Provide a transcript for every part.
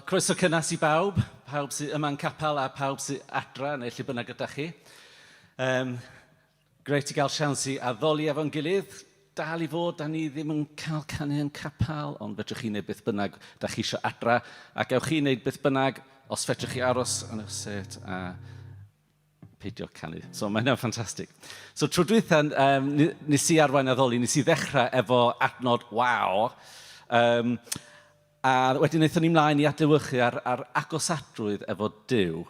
croeso cynnes i bawb, pawb sydd yma'n capel a pawb sydd adra neu lle bynnag ydych chi. Um, greit i gael siawns i addoli efo'n gilydd. Dal i fod, da ni ddim yn cael canu yn capel, ond fedrwch chi wneud beth bynnag da chi eisiau adra, a gewch chi wneud beth bynnag os fedrwch chi aros yn eich set a peidio canu. So mae hynna'n ffantastig. So tro dwytha, um, nes i arwain addoli, nes i ddechrau efo adnod waw. Um, a wedyn wnaethon ni mlaen i adlewyrchu ar, ar agosadrwydd efo Duw.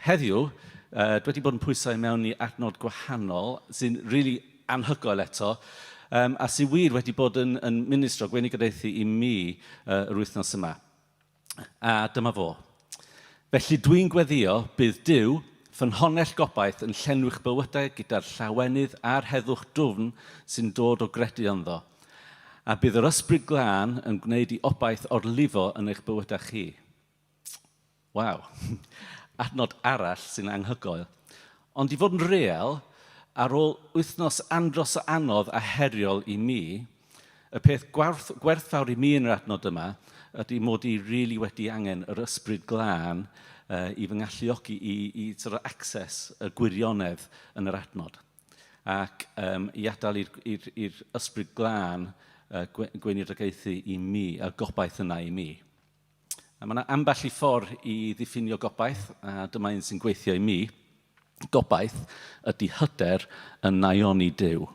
Heddiw, uh, dwi wedi bod yn pwysau mewn i adnod gwahanol sy'n really anhygoel eto, um, a sy'n wir wedi bod yn, yn ministro gweinidogaethu i mi uh, yr wythnos yma. A dyma fo. Felly dwi'n gweddïo, bydd Duw, ffynhonnell gobaith, yn llenwi'ch bywydau gyda'r llawenydd a'r heddwch dwfn sy'n dod o gredu ynddo. A bydd yr Ysbryd Glân yn gwneud i obaith orlifo yn eich bywydau chi. Waw. Adnod arall sy'n anghygoel. Ond i fod yn real, ar ôl wythnos andros o anodd a heriol i mi, Y peth gwerth, gwerthfawr i mi yn yr adnod yma ydy mod i really wedi angen yr ysbryd glân uh, i fy ngalluogi i, i sort of access y gwirionedd yn yr adnod. Ac um, i adael i'r ysbryd glân uh, gweinidogaethu i mi, y gobaith yna i mi. A mae yna ambell i ffordd i ddiffinio gobaith, a dyma un sy'n gweithio i mi. Gobaith ydy hyder yn naioni Duw.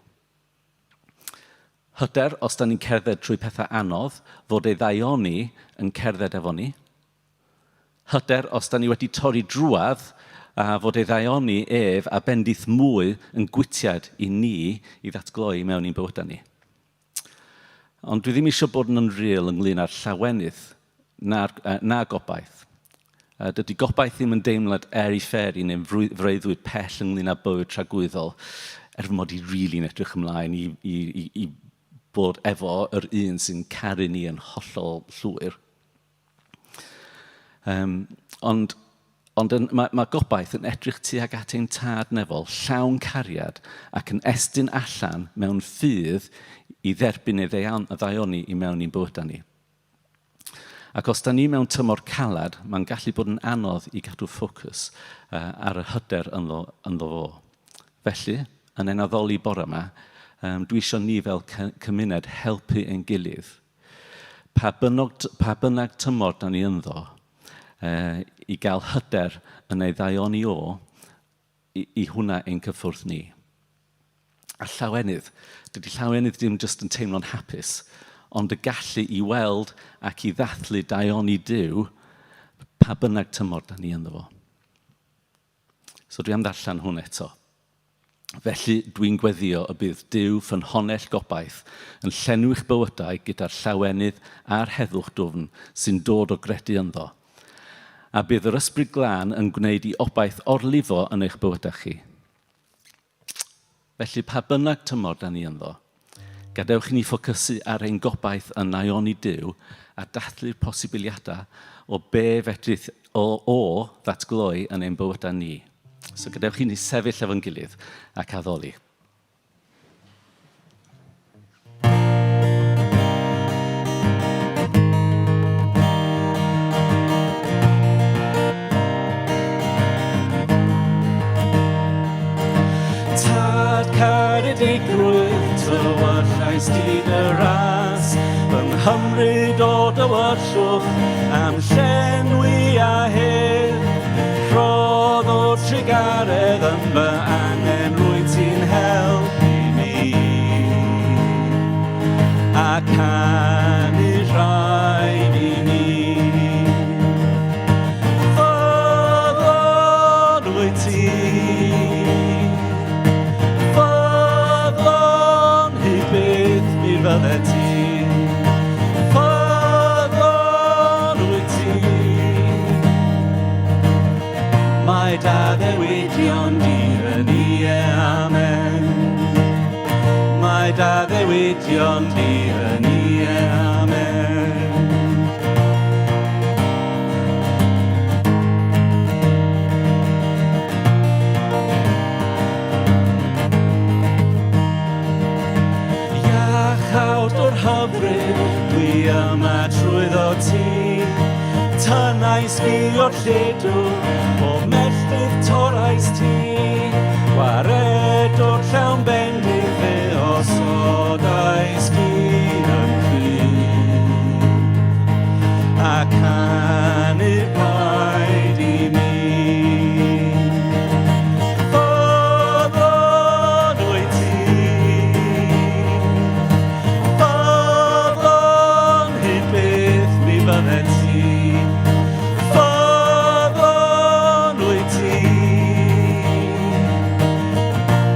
Hyder, os da ni'n cerdded trwy pethau anodd, fod ei ddaioni yn cerdded efo ni. Hyder, os da ni wedi torri drwadd, a fod ei ddaioni ef a bendith mwy yn gwytiad i ni i ddatgloi mewn i'n bywydau ni. Ond dwi ddim eisiau bod yn unreal ynglyn â'r llawenydd na'r, na gobaith. Dydy gobaith ddim yn deimlad airy-fairy neu freuddwyd pell ynglyn â bywyd tragwyddol, er fy mod i rili'n edrych ymlaen i, i, i, i bod efo yr un sy'n caru ni yn hollol llwyr. Um, ond ond yn, mae, mae gobaith yn edrych tuag at ein tad nefol, llawn cariad, ac yn estyn allan mewn ffydd i dderbyn ei ddaioni i mewn i'n bywydau ni. Ac os da ni mewn tymor caled, mae'n gallu bod yn anodd i gadw ffocws uh, ar y hyder ynddo, ynddo fo. Felly, yn ein addoli bore yma, um, dwi eisiau ni fel cymuned helpu ein gilydd. Pa bynnag, pa bynnag tymor da ni ynddo, uh, i gael hyder yn ei ddaioni o, i, i hwnna ein cyffwrdd ni. A llawenydd. Dydy llawenydd ddim jyst yn teimlo'n hapus, ond y gallu i weld ac i ddathlu daioni Duw pa bynnag tymor da ni ynddo fo. So dwi am ddarllen hwn eto. Felly dwi'n gweddio y bydd Duw ffynhonnell gobaith yn llenwi'ch bywydau gyda'r llawenydd a'r heddwch dwfn sy'n dod o gredu ynddo. A bydd yr Ysbryd Glân yn gwneud i obaith orlifo yn eich bywydau chi. Felly, pa bynnag tymor da ni ynddo, gadewch i ni ffocysu ar ein gobaith yn naioni Duw a dathlu'r posibiliadau o be fedrith o, o ddatgloi yn ein bywydau ni. So gadewch i ni sefyll efo'n gilydd ac addoli. Tad caredigrwydd, tywyllais di dy ras, fy nghymryd o dywyllwch am llenwi a hedd. Rhodd o trugaredd yn fy angen rwyt ti'n helpu mi a canu rhaid i mi. Ffyddlon wyt ti, ffyddlon hyd byth mi fyddet ti. Ffyddlon wyt ti. Mae d'addewidion di yn ie, amen. Mae d'addewidion di yn ie, amen. Iachawd o'r hyfryd, dwi yma trwyddo ti. Tynnais fi o'r lludw, o melltith torrais ti. Gwared o'r llawn bendith fe osodais gi yn cryf. A canu rhaid i mi. Ffyddlon wyt ti. Ffyddlon hyd byth mi fyddet ti. Ffyddlon wyt ti.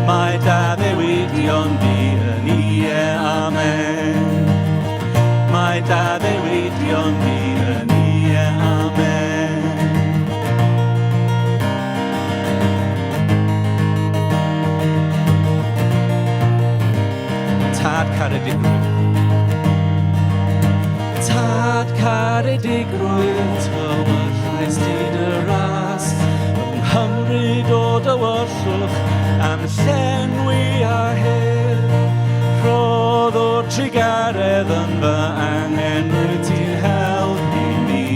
Mae d'addewidion di yn ie, amen. Mae d'addewidion di yn ie, amen. Tad caredigrwydd. Tad caredigrwydd, tywyllais di dy ras, yng Nghymru o dywyllwch, am llenwi a hedd. Rhodd o trugaredd yn fy angen, rwyt ti'n helpu mi.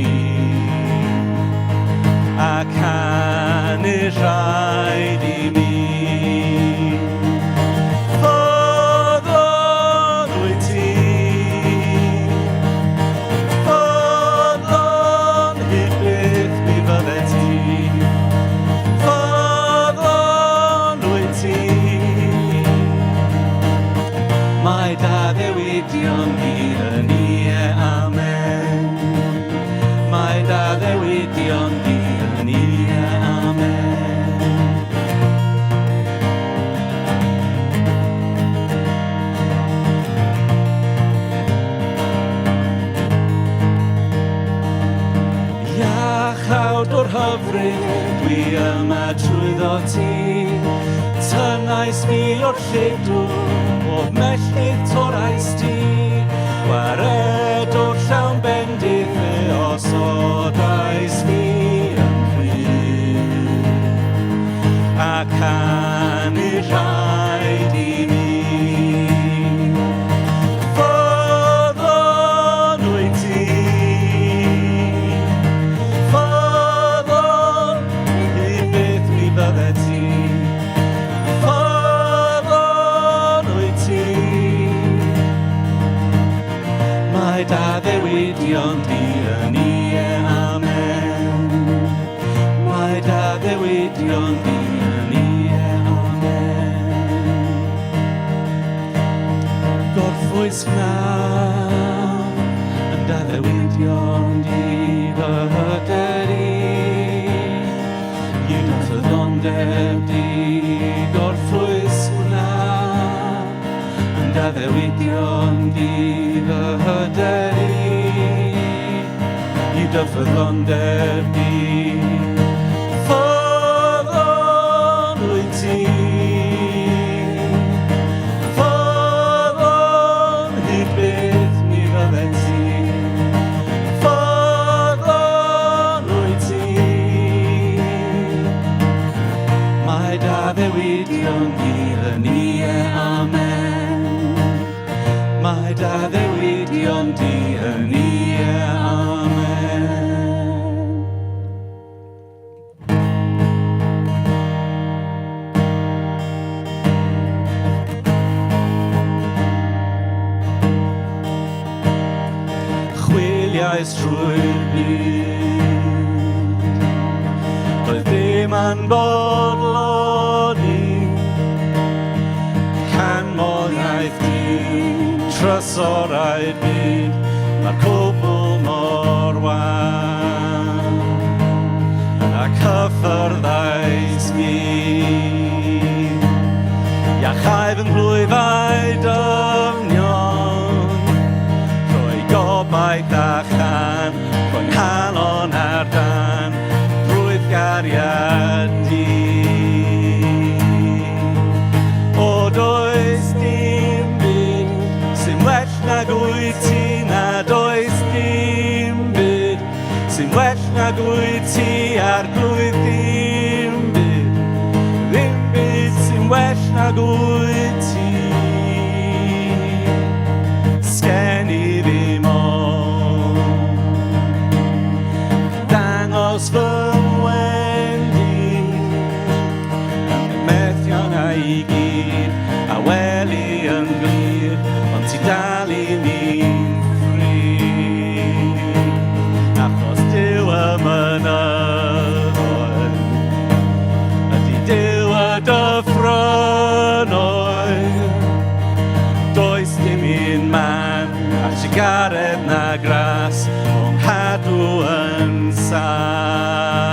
A canu rhaid i mi. Ffyddlon wyt ti. Ffyddlon hyd byth mi fyddet ti. Ffyddlon wyt ti. Mae d'addewidion di yn ie, amen. Mae d'addewidion di yn ie, amen. Iachawdwr hyfryd, dwi yma trwyddo ti. Tynnais fi o'r lludw, bob melltith torrais ti. Gwared o'r llawn bendith fe osodais fi yn rhydd. A canu rhaid i mi. Ffyddlon wyt ti. Ffyddlon hyd byth mi fyddet ti. Ffyddlon wyt ti. Mae d'addewidion di yn ie, amen. Mae d'addewidion di yn ie, amen. Gorffwys wnaf yn d'addewidion di fy hyder i. Yw dy ffyddlondeb di, gorffwys wnaf yn d'addewidion di fy hyder i. Yw dy ffyddlondeb di. Ffyddlon wyt ti. Ffyddlon hyd byth mi fyddet ti. Ffyddlon wyt ti. Mae d'addewidion di yn ie, amen. Mae d'addewidion di yn ie, amen. Chwiliais trwy'r byd, doedd ddim yn bodloni canmoliaeth Duw, trysorau'r byd, mae'r cwbl mor wan. Yna cyffyrddais fi, iachau fy nghlwyfau dyfnion, rhoi gobaith a chân, rhoi nghalon ar dân, drwy'th gariad di. O does dim byd sy'n well nag wyt ti, na does dim byd sy'n well nag wyt ti, Arglwydd, dim byd, ddim byd sy'n well nag wyt ti. Sgen i ddim ond. wendid, Yn methiannau i gyd, a weli yn glir, ond ti dal i ni'n ffrind. Achos Duw y mynyddoedd, ydy Duw y dyffrynnoedd. Does dim un man a trugaredd na gras o'n nghadw yn saff.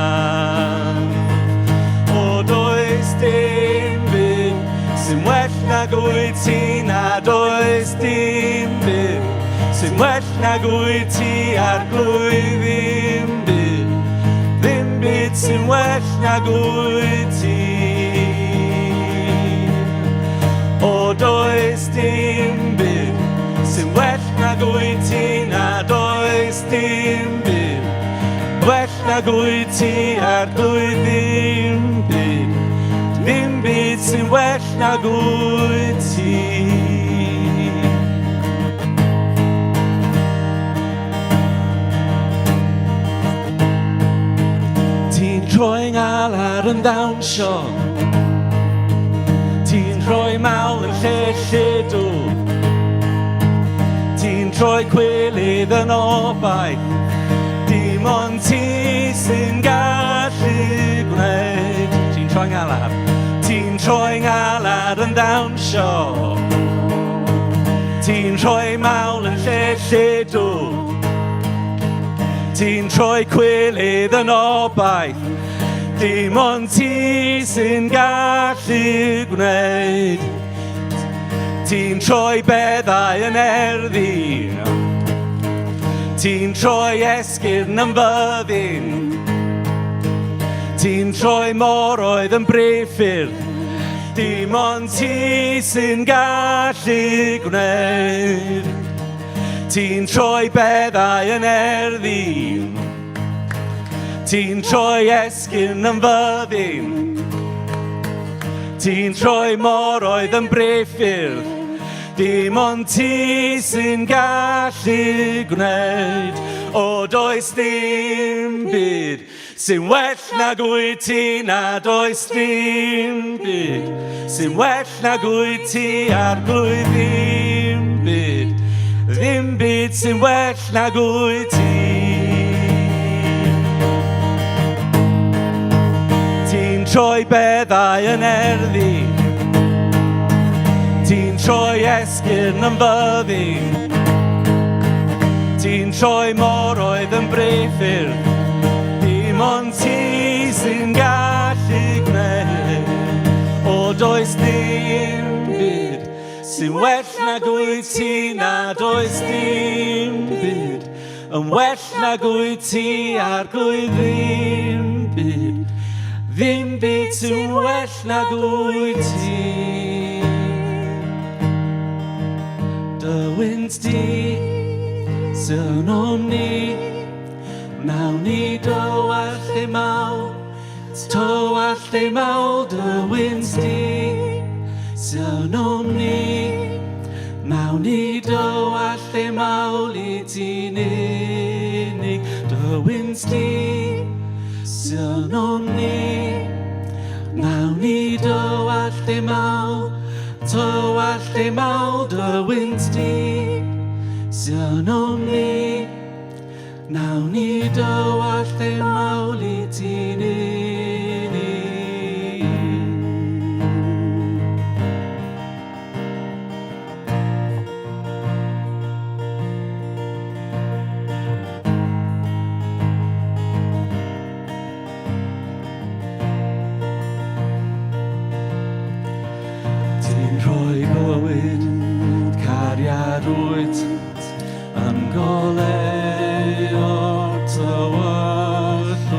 O, does dim byd sy'n well nag wyt ti, na does dim byd sy'n well nag wyt ti, Arglwydd, ddim byd, ddim byd sy'n well nag wyt ti. O, does dim byd sy'n well nag wyt ti, na does dim byd well nag wyt ti, Arglwydd, ddim byd, ddim byd sy'n well nag wyt ti. Ti'n troi ngalar yn ddawnsio, ti'n rhoi mawl yn lle lludw, ti'n troi cwilydd yn obaith, dim ond ti sy'n gallu gwneud. Ti'n troi ngalar, ti'n troi ngalar yn ddawnsio, ti'n rhoi mawl yn lle lludw, ti'n troi cwilydd yn obaith, dim ond ti sy'n gallu gwneud. Ti'n troi beddau yn erddi, ti'n troi esgyrn yn fyddin, ti'n troi moroedd yn briffyrdd, dim ond ti sy'n gallu gwneud. Ti'n troi beddau yn erddi, ti'n troi esgyrn yn fyddin, ti'n troi moroedd yn briffyrdd, dim ond ti sy'n gallu gwneud. O, does dim byd sy'n well nag wyt ti, na does dim byd sy'n well nag wyt ti, Arglwydd, ddim byd, ddim byd sy'n well nag wyt ti. Ti'n troi beddau yn erddi, ti'n troi esgyrn yn fyddin, ti'n troi moroedd yn briffyrdd, dim ond ti sy'n gallu gwneud. O, does dim byd sy'n well nag wyt ti, na does dim byd yn well nag wyt ti, Arglwydd, ddim byd, ddim byd sy'n well nag wyt ti. Dy wynt di sy'n ynom ni, wnawn ni dywallt ei mawl, tywallt ei mawl, dy wynt di sy'n ynom ni, wnawn ni dywallt ei mawl i ti'n unig, dy wynt di sy'n ynom ni, wnawn ni dywallt ei mawl, tywallt ei mawl, dy wynt di sy'n ynom ni, wnawn ni dywallt ei mawl i ti'n unig. Ti'n rhoi bywyd, cariad wyt, yn goleuo'r tywyllwch.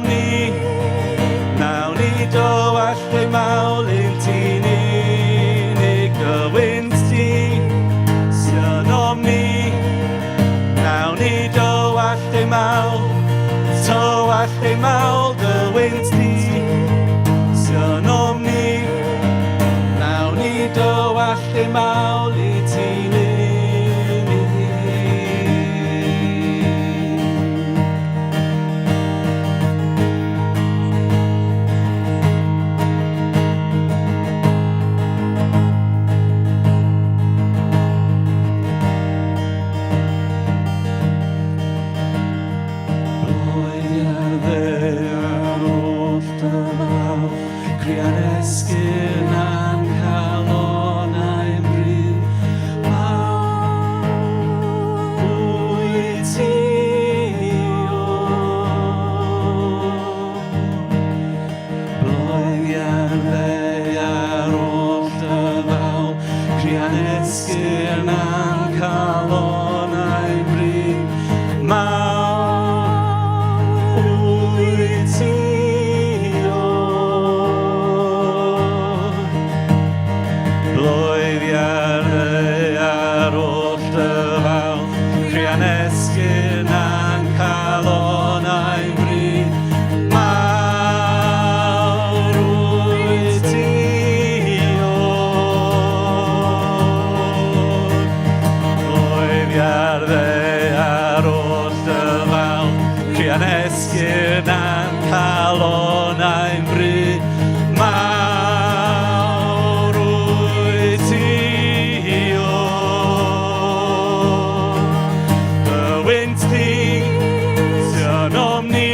synom ni, Nawn ni dywallt ei mawl un ti'n unig dy wynt di. Synom ni, Nawn ni dywallt ei mawl, tywallt ei mawl dy wynt di. Synom ni, Nawn ni dywallt ei mawl i ti'n unig. Bloedd ar ddaear oll dy law, Cria'r esgyrn a'n calonnau'n brin. Mawr wyt ti, O. Bloedd ar ddaear oll dy fawl, Cria'r esgyrn a'n calonnau'n brin. Mawr wyt ti, O. Bloedd ar ddaear oll dy fawl, Cria'n esgyrn a'n calonnau'n brin. Mawr wyt ti, O. Bloedd ar ddaear oll dy fawl, Cria'n esgyrn a'n calonnau'n brin. Mawr wyt ti, O. Dy wynt di, synom ni,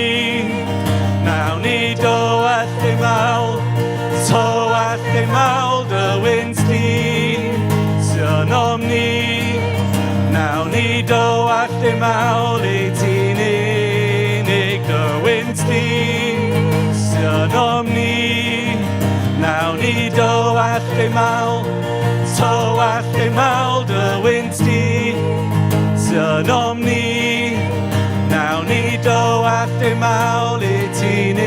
Nawn ni dywallt ei mawl, tywallt ei mawl, dy wynt di, synom ni, Nawn ni dywallt ei mawl i ti'n unig, dy wynt di, synom ni, Nawn ni dywallt ei mawl, tywallt ei mawl, dy wynt di, synom ni, Nawn ni dywallt ei mawl i ti'n unig.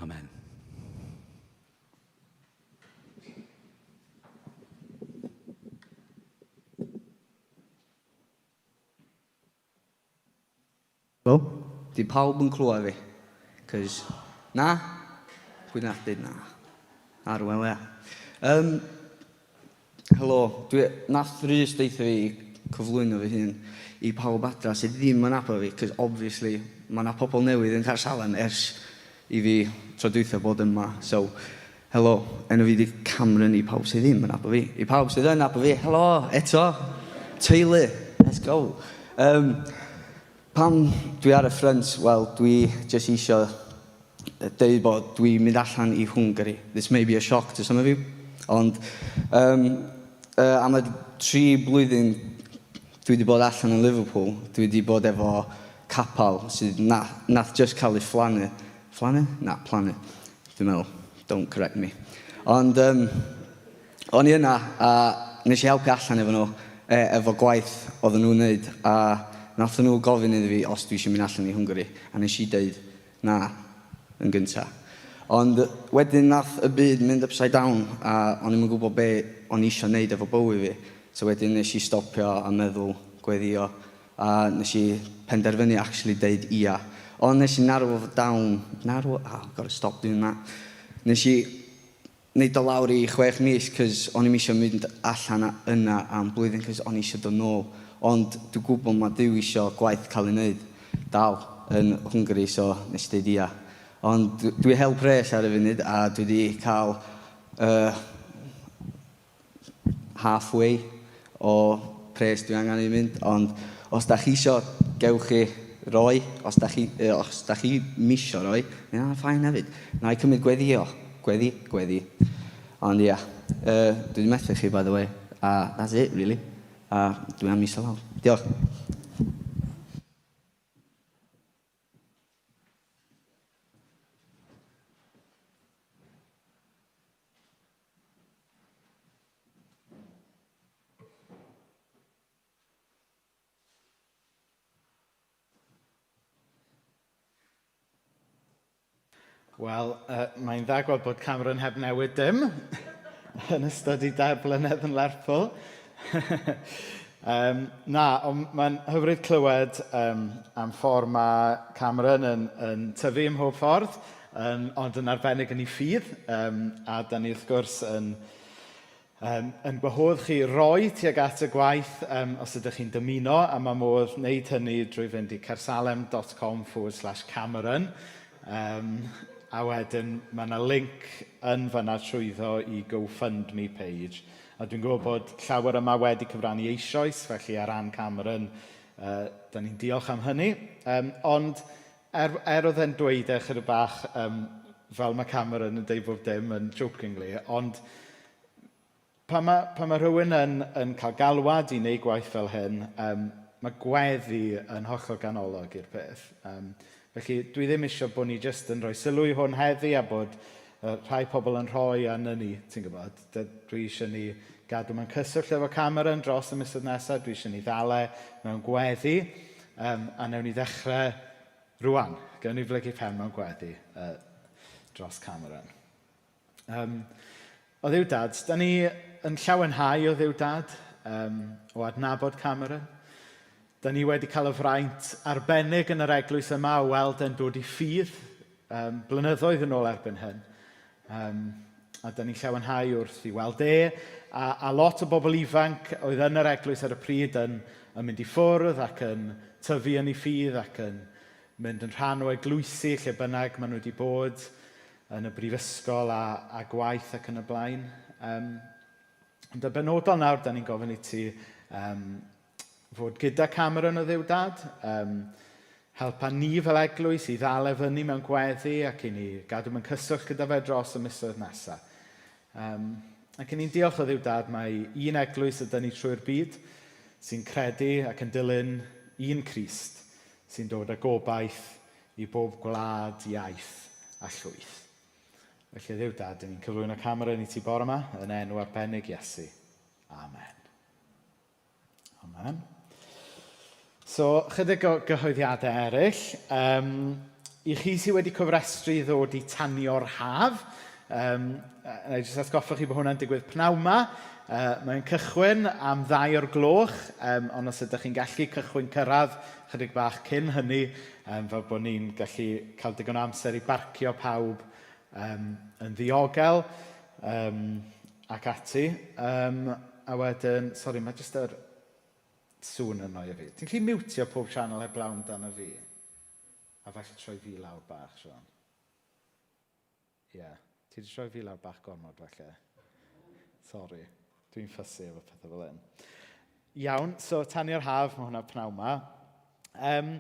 Amen. Helo? Di pawb yn clywed fi? Cos, na? Pwy nath dweud na? Arwel, ia. Helo, dwi, nath Rhys deutha fi cyflwyno fy hun i pawb adra sydd ddim yn nabod fi, cos obviously mae yna pobl newydd yn Caersalem ers i fi tro dwytha bod yma. So, helo, enw fi di Cameron i pawb sydd ddim yn nabod fi. I pawb sydd yn nabod fi, helo, eto, teulu, let's go. Pam dwi ar y ffrynt? Wel, dwi jyst eisiau deud bod dwi'n mynd allan i Hwngari. This may be a shock to some of you, ond am y 3 blwyddyn dwi wedi bod allan yn Liverpool, dwi wedi bod efo capel sydd nath just cael ei phlannu. Phlannu? Na, plannu. Dwi'n meddwl, don't correct me. Ond o'n i yna a nes i helpu allan efo nhw, efo gwaith oedden nhw'n wneud, a nath nhw gofyn iddo fi os dwi eisiau mynd allan i Hwngari, a nes i deud na yn gynta. Ond wedyn nath y byd mynd upside down a o'n i'm yn gwybod be o'n i eisiau wneud efo bywyd fi. So wedyn nes i stopio a meddwl, gweddio, a nes i penderfynu actually deud ia. Ond nes i narrow fo down, narrow, oh, I've got to stop doing that. Nes i wneud o lawr i 6 mis, cos o'n i'm eisiau mynd allan yna am blwyddyn, cos o'n i eisiau dod nôl. Ond dwi'n gwybod mae Duw eisiau gwaith cael ei wneud dal yn Hwngari, so nes i deud ia. Ond dwi hel pres ar y funud a dwi wedi cael halfway o pres dwi angen i mynd, ond os da chi isio, gewch chi roi, os da chi misio roi, mae fine hefyd. Na i cymryd gweddio, gweddi, gweddi. Ond ia, dwi wedi methu chi, by the way, a that's it, really. A dwi am eistedd lawr. Diolch. Wel, uh, mae'n dda gweld bod Cameron heb newid dim yn ystod ei dair blynedd yn Lerpwl. um, na, ond mae'n hyfryd clywed um, am ffordd mae Cameron yn, yn tyfu ym mhob ffordd, um, ond yn arbennig yn ei ffydd, um, a da ni wrth gwrs yn um, yn gwahodd chi roi tuag at y gwaith um, os ydych chi'n dymuno, a mae modd wneud hynny drwy fynd i caersalem.com forward slash Cameron. Um, a wedyn mae yna link yn fanna trwyddo i GoFundMe page. A dwi'n gwybod bod llawer yma wedi cyfrannu eisoes, felly ar ran Cameron, uh, da ni'n diolch am hynny. Um, ond er, er oedd e'n dweud e chydig bach, um, fel mae Cameron yn deud bob dim yn jokingly, ond pan mae, pan mae rhywun yn, yn cael galwad i wneud gwaith fel hyn, um, mae gweddi yn hollol ganolog i'r peth. Um, felly dwi ddim eisiau bod ni jyst yn rhoi sylw i hwn heddi a bod uh, rhai pobl yn rhoi a ni, ti'n gwybod. Dwi eisiau ni gadw mewn cyswllt efo Cameron dros y misoedd nesaf, dwi eisiau ni ddale mewn gweddi, um, a newn ni ddechrau rwan. Gewn ni blygu pen mewn gweddi uh, dros Cameron. Um, o ddiw dad, da ni yn llawenhau o ddiw dad um, o adnabod Cameron. Da ni wedi cael y fraint arbennig yn yr eglwys yma o weld e'n dod i ffydd um, blynyddoedd yn ôl erbyn hyn. Um, a da ni'n llawenhau wrth i weld e, a, a lot o bobl ifanc oedd yn yr eglwys ar y pryd yn, yn mynd i ffwrdd ac yn tyfu yn ei ffydd ac yn mynd yn rhan o eglwysi lle bynnag maen nhw wedi bod yn y brifysgol a, a gwaith ac yn y blaen. Um, ond y benodol nawr, da ni'n gofyn i ti um, fod gyda Cameron o Dduw Dad, um, helpa ni fel eglwys i ddal e fyny mewn gweddi ac i ni gadw mewn cyswllt gyda fe dros y misoedd nesaf. Um, ac i ni'n diolch o Dduw Dad mae un eglwys ydy ni trwy'r byd sy'n credu ac yn dilyn un Crist sy'n dod â gobaith i bob gwlad, iaith a llwyth. Felly Dduw Dad, dyn ni'n cyflwyno Cameron i ti bore yma yn enw arbennig Iesu. Amen. Amen. So, chydig o gyhoeddiadau eraill. Um, I chi sydd wedi cofrestru i ddod i tanio'r haf, um, na i jyst atgoffa chi bod hwnna'n digwydd pnawn ma. Uh, mae'n cychwyn am ddau o'r gloch, um, ond os ydych chi'n gallu cychwyn cyrraedd chydig bach cyn hynny, um, fel bod ni'n gallu cael digon o amser i barcio pawb um, yn ddiogel um, ac ati. Um, a wedyn, sori, mae jyst yr sŵn yn noio fi. Ti'n gallu miwtio pob sianel heblaw amdano fi? A falle troi fi lawr bach, Siôn. Ie. Yeah. Ti wedi troi fi lawr bach gormod, falle. Sori. Dwi'n ffysu efo pethau fel hyn. Iawn, so tanio'r haf, mae hwnna pnawn ma. Um,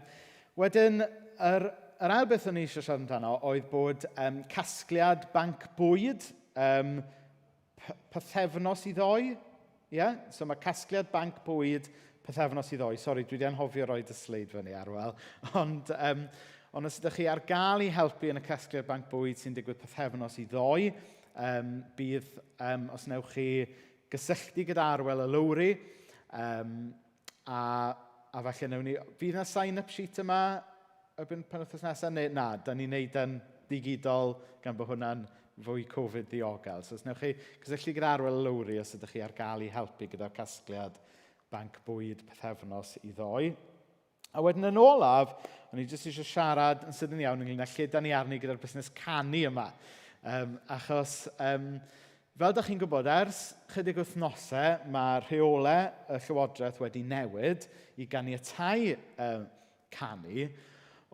wedyn, yr, yr ail beth o'n i eisiau siarad amdano oedd bod um, casgliad banc bwyd um, pythefnos i ddoe. Ie? Yeah? So mae casgliad banc bwyd pythefnos i ddoe. Sori, dwi wedi anghofio rhoi y sleid fyny, Arwel. Ond, um, ond os ydych chi ar gael i helpu yn y casgliad banc bwyd sy'n digwydd pythefnos i ddoe, um, bydd, um, os newch chi gysylltu gyda Arwel a Lowri, um, a, a falle newn ni... Fydd yna sign-up sheet yma erbyn penwythnos nesaf? Neu na, da ni'n neud yn digidol gan bod hwnna'n fwy Covid ddiogel. So os newch chi gysylltu gyda Arwel Lowri os ydych chi ar gael i helpu gyda'r casgliad banc bwyd pythefnos i ddoe. A wedyn yn olaf, o'n i jyst eisiau siarad yn sydyn iawn ynglyn â lle da ni arni gyda'r busnes canu yma. Um, achos, um, fel da chi'n gwybod, ers chydig wythnosau, mae rheolau y Llywodraeth wedi newid i ganiatau um, canu,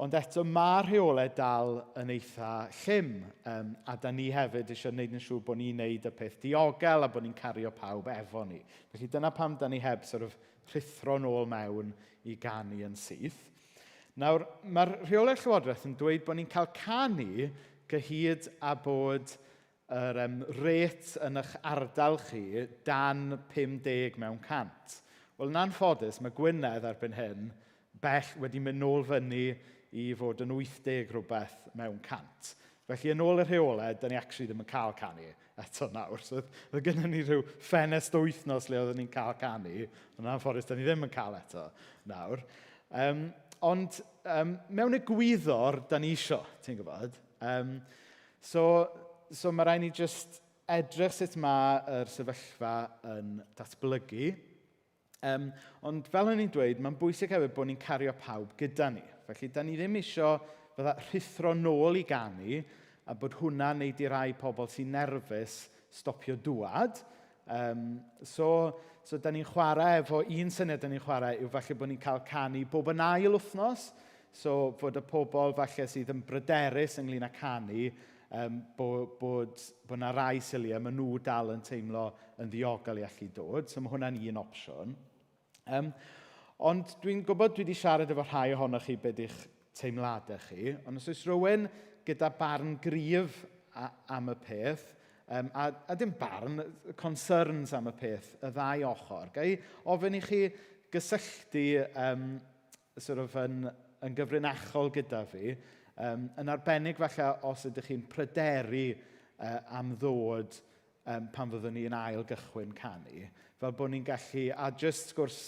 ond eto mae rheolau dal yn eitha llym, um, a da ni hefyd eisiau gwneud yn siŵr bod ni'n gwneud y peth diogel a bod ni'n cario pawb efo ni. Felly dyna pam da ni heb sort of rhuthro nôl mewn i ganu yn syth. Nawr, mae'r rheolau Llywodraeth yn dweud bod ni'n cael canu gyhyd a bod yr um, rate yn eich ardal chi dan 50 mewn cant. Wel, yn anffodus, mae Gwynedd erbyn hyn bell wedi mynd nôl fyny i fod yn 80 rhywbeth mewn 100. Felly, yn ôl y rheolau, da ni actually ddim yn cael canu eto nawr. So, oedd gennym ni rhyw ffenest wythnos le oedden ni'n cael canu, ond yn anffodus, da ni ddim yn cael eto nawr. Ond mewn egwyddor, da ni isio, ti'n gwybod. So mae rhaid ni just edrych sut mae'r sefyllfa yn datblygu. Ond fel o'n i'n dweud, mae'n bwysig hefyd bod ni'n cario pawb gyda ni. Felly, da ni ddim isio fydda rhuthro nôl i ganu a bod hwnna'n neud i rai pobl sy'n nerfus stopio dŵad. So, da ni'n chwarae efo un syniad da ni'n chwarae yw falle bod ni'n cael canu bob yn ail wythnos. So, fod y pobl falle sydd yn bryderus ynglyn â canu, bod na rai Suliau, maen nhw dal yn teimlo yn ddiogel i allu dod. So mae hwnna'n un opsiwn. Ond dwi'n gwybod dwi wedi siarad efo rhai ohonoch chi beth yw'ch teimladau chi, ond os oes rhywun gyda barn gryf am y peth, a dim barn, concerns am y peth, y ddau ochr, ga i ofyn i chi gysylltu sort of yn gyfrinachol gyda fi, yn arbennig falle os ydych chi'n pryderu am ddod pan fyddwn ni'n ail gychwyn canu, fel bod ni'n gallu, a just sgwrs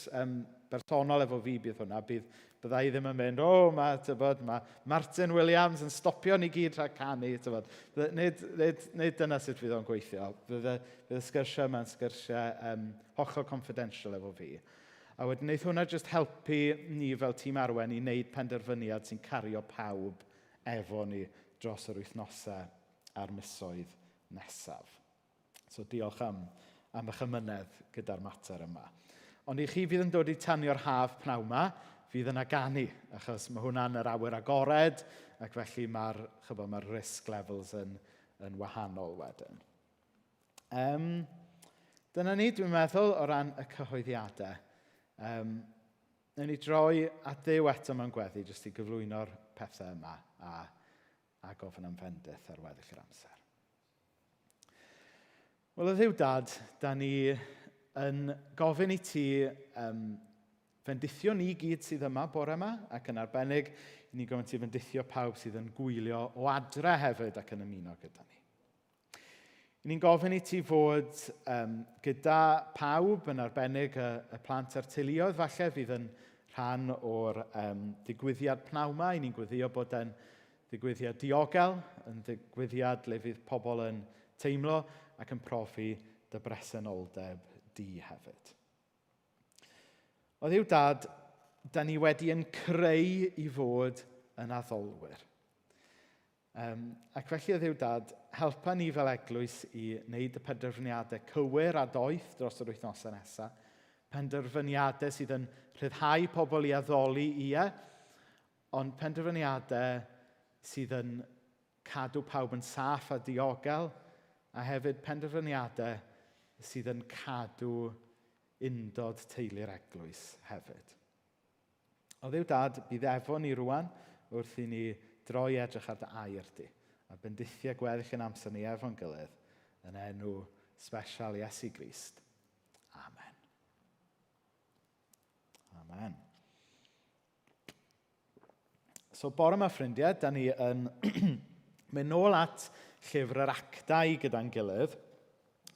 bersonol efo fi bydd hwnna, bydda i ddim yn mynd, "O, oh, mae, tybod, mae Martin Williams yn stopio ni gyd rhag canu," tybod. Nid dyna sut fydd o'n gweithio. Bydd y sgyrsiau yma'n sgyrsiau hollol confidential efo fi. A wedyn wneith hwnna just helpu ni fel tîm arwen i wneud penderfyniad sy'n cario pawb efo ni dros yr wythnosau a'r misoedd nesaf. So diolch am eich amynedd gyda'r mater yma. Ond i chi fydd yn dod i tanio'r haf pnawn yma, fydd yna ganu, achos mae hwnna'n yr awyr agored, ac felly mae'r mae risk levels yn wahanol wedyn. Dyna ni, dwi'n meddwl, o ran y cyhoeddiadau. Newn ni droi at Dduw eto mewn gweddi, jyst i gyflwyno'r pethau yma a gofyn am fendith ar weddill yr amser. Wel, o Dduw Dad, da ni yn gofyn i ti fendithio ni gyd sydd yma bore yma, ac yn arbennig, i ni gofyn ti fendithio pawb sydd yn gwylio o adre hefyd ac yn ymuno gyda ni. I ni'n gofyn i ti fod gyda pawb, yn arbennig y plant a'r teuluoedd falle, fydd yn rhan o'r digwyddiad pnawn yma. I ni'n gweddio bod e'n ddigwyddiad diogel, yn ddigwyddiad le fydd pobl yn teimlo ac yn profi dy bresenoldeb di hefyd. O Dduw Dad, da ni wedi yn creu i fod yn addolwyr. Ac felly o Dduw Dad, helpa ni fel eglwys i wneud y penderfyniadau cywir a doeth dros yr wythnosau nesaf. Penderfyniadau sydd yn rhyddhau pobl i addoli ie, ond penderfyniadau sydd yn cadw pawb yn saff a diogel, a hefyd penderfyniadau sydd yn cadw undod teulu'r eglwys hefyd. O Dduw Dad, bydd efo ni rwan wrth i ni droi edrych ar dy air di a bendithio gweddill yn amser ni efo'n gilydd yn enw special Iesu Grist. Amen. Amen. So bore yma, ffrindiau, da ni yn mynd nôl at llyfr yr Actau gyda'n gilydd.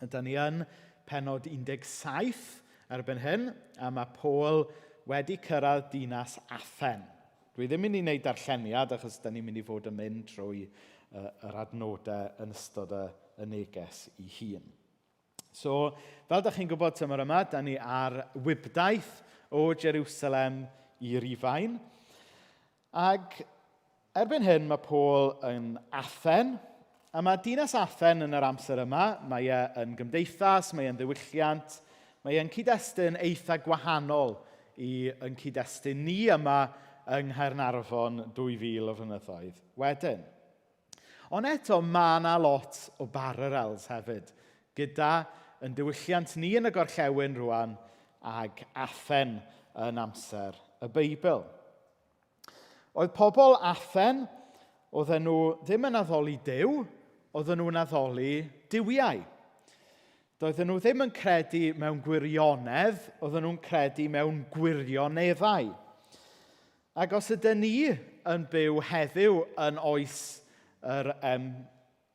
Da ni yn pennod 17 erbyn hyn, a mae Paul wedi cyrraedd dinas Athen. Dwi ddim mynd i wneud darlleniad, achos da ni'n mynd i fod yn mynd trwy yr adnodau yn ystod y neges i hun. So, fel da chi'n gwybod tymor yma, da ni ar wibdaith o Jerusalem i Rufain. Ac erbyn hyn mae Paul yn Athen, a mae dinas Athen yn yr amser yma, mae e yn gymdeithas, mae e'n ddiwylliant, mae e'n cyd-destun eitha gwahanol i yn cyd-destun ni yma yng Nghaernarfon 2000 o flynyddoedd wedyn. Ond eto, mae yna lot o parallels hefyd, gyda yn diwylliant ni yn y gorllewin rwan ag Athen yn amser y Beibl. Oedd pobl Athen, oedden nhw ddim yn addoli Duw, oedden nhw'n addoli duwiau. Doedden nhw ddim yn credu mewn gwirionedd, oedden nhw'n credu mewn gwirioneddau. Ac os ydyn ni yn byw heddiw yn oes yr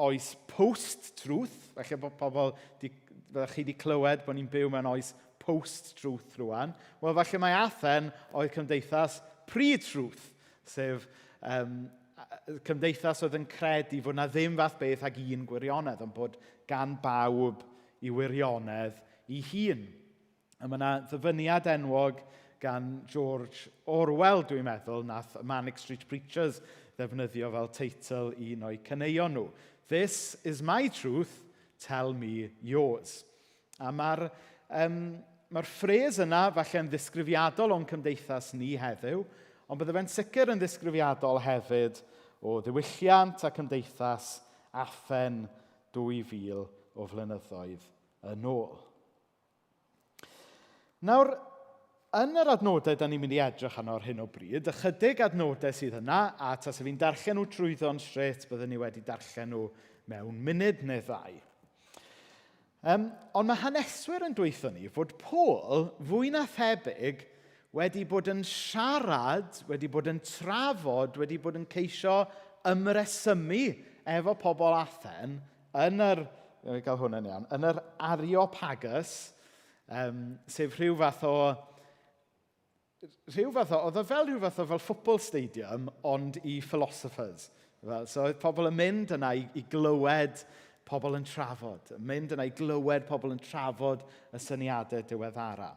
oes post-truth, falle bod pobl, di, fyddech chi wedi clywed bod ni'n byw mewn oes post-truth rwan, wel falle mae Athen oedd cymdeithas pre-truth, sef cymdeithas oedd yn credu fod na ddim fath beth ag un gwirionedd, ond bod gan bawb i wirionedd i hun. A mae yna ddyfyniad enwog gan George Orwell, dwi'n meddwl, nath Manic Street Preachers ddefnyddio fel teitl un o'i caneuon nhw. "This is my truth, tell me yours." A mae'r mae ffres yna falle'n ddisgrifiadol o'n cymdeithas ni heddiw, ond bydde fe'n sicr yn ddisgrifiadol hefyd o ddiwylliant a cymdeithas Athen 2000 o flynyddoedd yn ôl. Nawr, yn yr adnodau da ni'n mynd i edrych arno ar hyn o bryd, ychydig adnodau sydd yna, a tase fi'n darllen nhw trwyddo'n straight, byddwn ni wedi darllen nhw mewn munud neu ddau. Ond mae haneswyr yn dweutho ni fod Paul, fwy na thebyg, wedi bod yn siarad, wedi bod yn trafod, wedi bod yn ceisio ymresymu efo pobl Athen yn yr, gael hwnna'n iawn, yn yr Areopagus, sef rhyw fath o, oedd o fel rhyw fath o fel football stadium, ond i philosophers. Fel, so oedd pobl yn mynd yna i glywed pobl yn trafod, yn mynd yna i glywed pobl yn trafod y syniadau diweddara.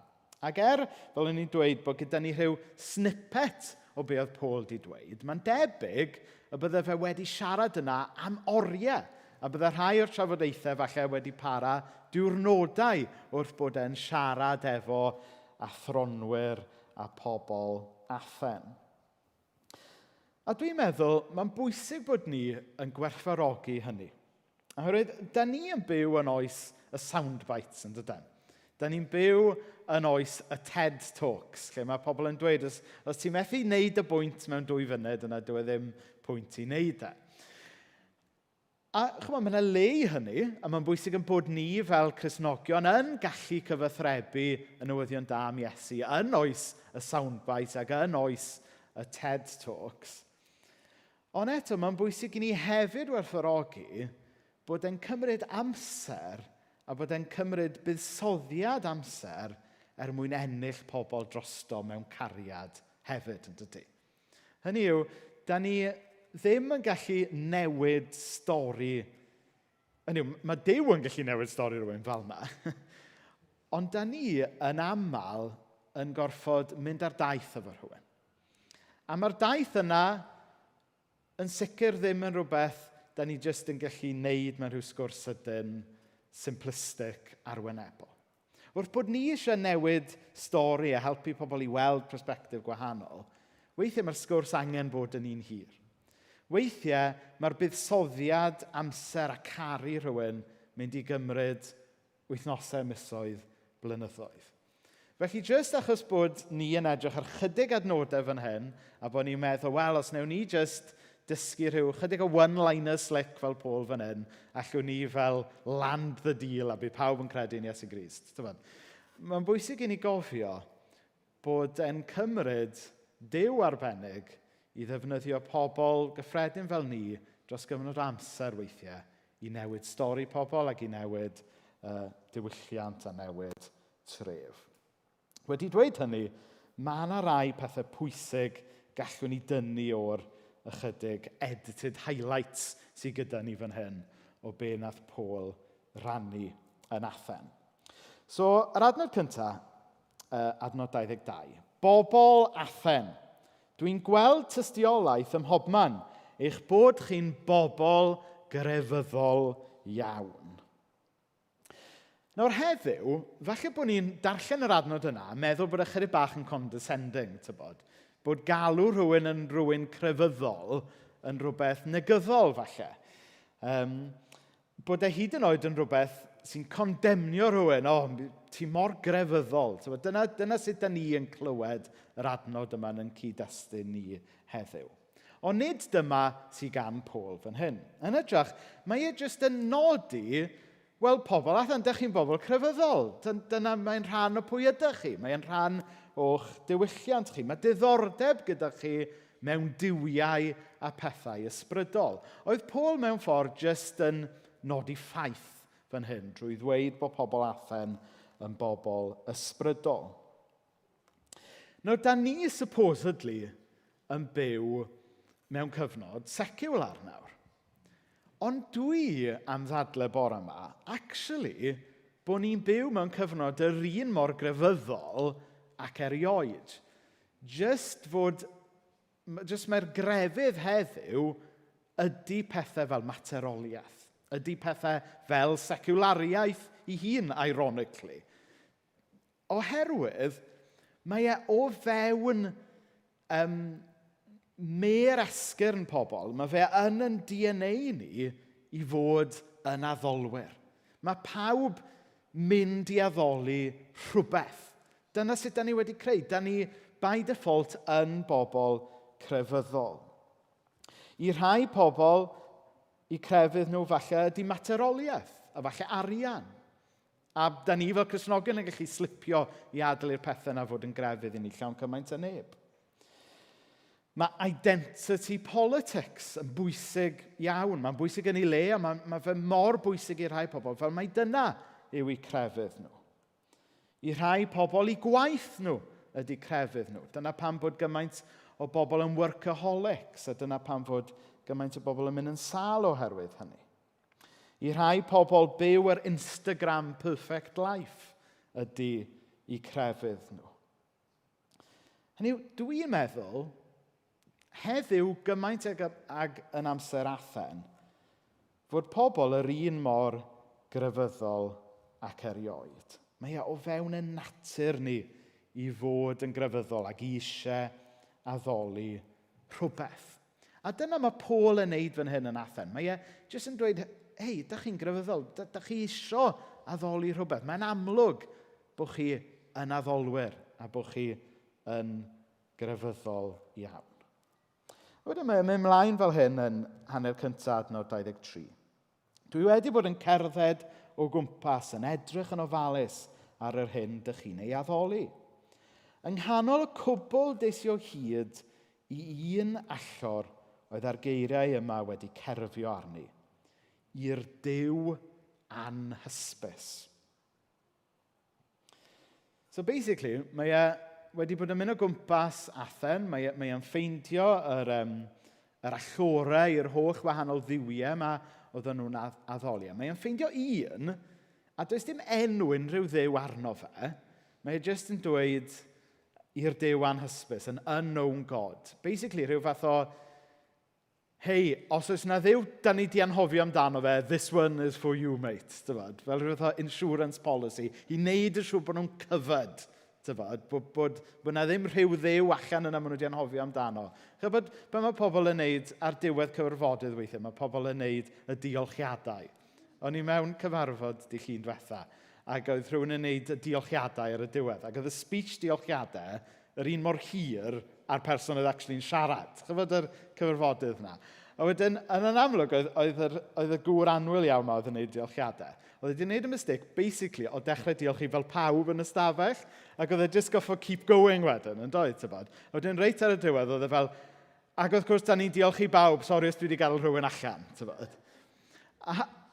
Ac er, fel o'n i'n dweud, bod gyda ni rhyw snippet o be oedd Paul di dweud, mae'n debyg y bydde fe wedi siarad yna am oriau. A bydde rhai o'r trafodaethau falle wedi para diwrnodau wrth bod e'n siarad efo athronwyr a pobl Athen. A dwi'n meddwl, mae'n bwysig bod ni yn gwerthfawrogi hynny. Oherwydd, da ni yn byw yn oes y soundbites, yn dydyn? Da ni'n byw yn oes y TED Talks, lle mae pobl yn dweud, os ti'n methu wneud y bwynt mewn 2 funud, yna dyw e ddim pwynt i wneud e. A chymod, mae yna le i hynny, a mae'n bwysig yn bod ni fel Cristnogion yn gallu cyfathrebu y newyddion da am Iesu yn oes y soundbite ac yn oes y TED Talks. Ond eto, mae'n bwysig i ni hefyd werthfawrogi bod e'n cymryd amser a bod e'n cymryd buddsoddiad amser er mwyn ennill pobl drosto mewn cariad hefyd, yn dydy? Hynny yw, da ni ddim yn gallu newid stori. Hynny yw, mae Duw yn gallu newid stori rhywun fel yna. Ond da ni yn aml yn gorfod mynd ar daith efo rhywun. A mae'r daith yna yn sicr ddim yn rhywbeth da ni jyst yn gallu neud mewn rhyw sgwrs sydyn, simplistic, arwynebol. Wrth bod ni eisiau newid stori a helpu pobl i weld perspectif gwahanol, weithiau mae'r sgwrs angen bod yn un hir. Weithiau mae'r buddsoddiad amser a caru rhywun mynd i gymryd wythnosau, misoedd, blynyddoedd. Felly, jyst achos bod ni yn edrych ar chydig adnodau fan hyn, a bod ni'n meddwl, wel, os wnewn ni jyst dysgu rhyw chydig o one-liner slick fel Paul fan hyn, allwn ni fel land the deal a bydd pawb yn credu yn Iesu Grist. Mae'n bwysig i ni gofio bod e'n cymryd Duw arbennig i ddefnyddio pobl gyffredin fel ni dros gyfnod amser weithiau i newid stori pobl ac i newid diwylliant a newid tref. Wedi dweud hynny, mae yna rai pethau pwysig gallwn ni dynnu o'r ychydig edited highlights sydd gyda ni fan hyn o be nath Paul rannu yn Athen. So, yr adnod cyntaf, adnod 22. "Bobl Athen, dwi'n gweld tystiolaeth ym mhobman eich bod chi'n bobl grefyddol iawn." Nawr heddiw, falle bod ni'n darllen yr adnod yna a meddwl bod ychydig bach yn condescending, tybod. Bod galw rhywun yn rhywun crefyddol yn rhywbeth negyddol, falle. Bod e hyd yn oed yn rhywbeth sy'n condemnio rhywun, "O, oh, ti mor grefyddol." Tybod, dyna sut da ni yn clywed yr adnod yma yn cyd-destun ni heddiw. Ond nid dyma sydd gan Paul fan hyn. Yn hytrach, mae e jyst yn nodi. Wel, pobl Athen, dych chi'n bobl crefyddol. Dyna mae'n rhan o pwy ydych chi. Mae'n rhan o'ch diwylliant chi. Mae diddordeb gyda chi mewn duwiau a pethau ysbrydol. Oedd Paul mewn ffordd jyst yn nodi ffaith fan hyn drwy ddweud bod pobl Athen yn bobl ysbrydol. Nawr, da ni supposedly yn byw mewn cyfnod secular nawr. Ond dwi am ddadle bore yma, actually, bod ni'n byw mewn cyfnod yr un mor grefyddol ac erioed. Just fod, just mae'r grefydd heddiw ydy pethau fel materoliaeth. Ydy pethau fel seculariaeth i hun, ironically. Oherwydd, mae e o fewn mêr esgyrn pobl, mae fe yn yn DNA ni i fod yn addolwyr. Mae pawb mynd i addoli rhywbeth. Dyna sut da ni wedi creu. Da ni, by default, yn bobl crefyddol. I rhai pobl, i crefydd nhw falle ydy materoliaeth, a falle arian. A da ni fel Cristnogion yn gallu slipio i adael i'r pethau yna fod yn grefydd i ni llawn cymaint â neb. Mae identity politics yn bwysig iawn. Mae'n bwysig yn ei le, a mae fe mor bwysig i rhai pobl, fel mai dyna yw eu crefydd nhw. I rhai pobl, i gwaith nhw ydy crefydd nhw. Dyna pam bod gymaint o bobl yn workaholics, a dyna pam fod gymaint o bobl yn mynd yn sâl oherwydd hynny. I rhai pobl byw yr Instagram perfect life ydy i crefydd nhw. Hynny yw, dwi'n meddwl, heddiw gymaint ag yn amser Athen, fod pobl yr un mor grefyddol ac erioed. Mae e o fewn y natur ni i fod yn grefyddol ac i eisiau addoli rhywbeth. A dyna mae Paul yn neud fan hyn yn Athen. Mae e jyst yn dweud, hei, da chi'n grefyddol, da chi isio addoli rhywbeth. Mae'n amlwg bod chi yn addolwyr a bod chi yn grefyddol iawn. A wedyn mae'n mynd mlaen fel hyn yn hanner cyntaf adnod 23. Dwi wedi bod yn cerdded o gwmpas yn edrych yn ofalus ar yr hyn dych chi'n ei addoli. Yng nghanol y cwbl des i o hyd i un allor oedd â'r geiriau yma wedi cerfio arni. I'r Duw anhysbys. So basically, mae e wedi bod yn mynd o gwmpas Athen, mae e'n ffeindio yr allorau i'r holl wahanol dduwiau yma oedden nhw'n addoli. Mae e'n ffeindio un, a does dim enw unrhyw dduw arno fe. Mae e jyst yn dweud i'r Duw anhysbys, an unknown God. Basically, rhyw fath o hei, os oes na dduw da ni di anghofio amdano fe, this one is for you, mate. Tyfod? Fel rhywbeth o insurance policy, i wneud yn siŵr bod nhw'n covered. Tyfod? Bod na ddim rhyw dduw allan yna maen nhw wedi anghofio amdano. Chybod, be mae pobl yn neud ar diwedd cyfarfodydd weithiau, mae pobl yn neud y diolchiadau. O'n i mewn cyfarfod dydd Llun diwetha, ac oedd rhywun yn neud y diolchiadau ar y diwedd. Ac oedd y speech diolchiadau yr un mor hir a'r person oedd actually'n siarad. Chybod yr cyfarfodydd yna. A wedyn, yn amlwg, oedd y gŵr annwyl iawn ma oedd yn gwneud diolchiadau. Oedd wedi gwneud y mistake, basically, o dechrau diolch i fel pawb yn y stafell, ac oedd e just goffo keep going wedyn, yn doedd, tybod. A wedyn, reit ar y diwedd, oedd e fel, ac wrth gwrs, da ni'n diolch i bawb, sori os dwi wedi gadael rhywun allan, tybod.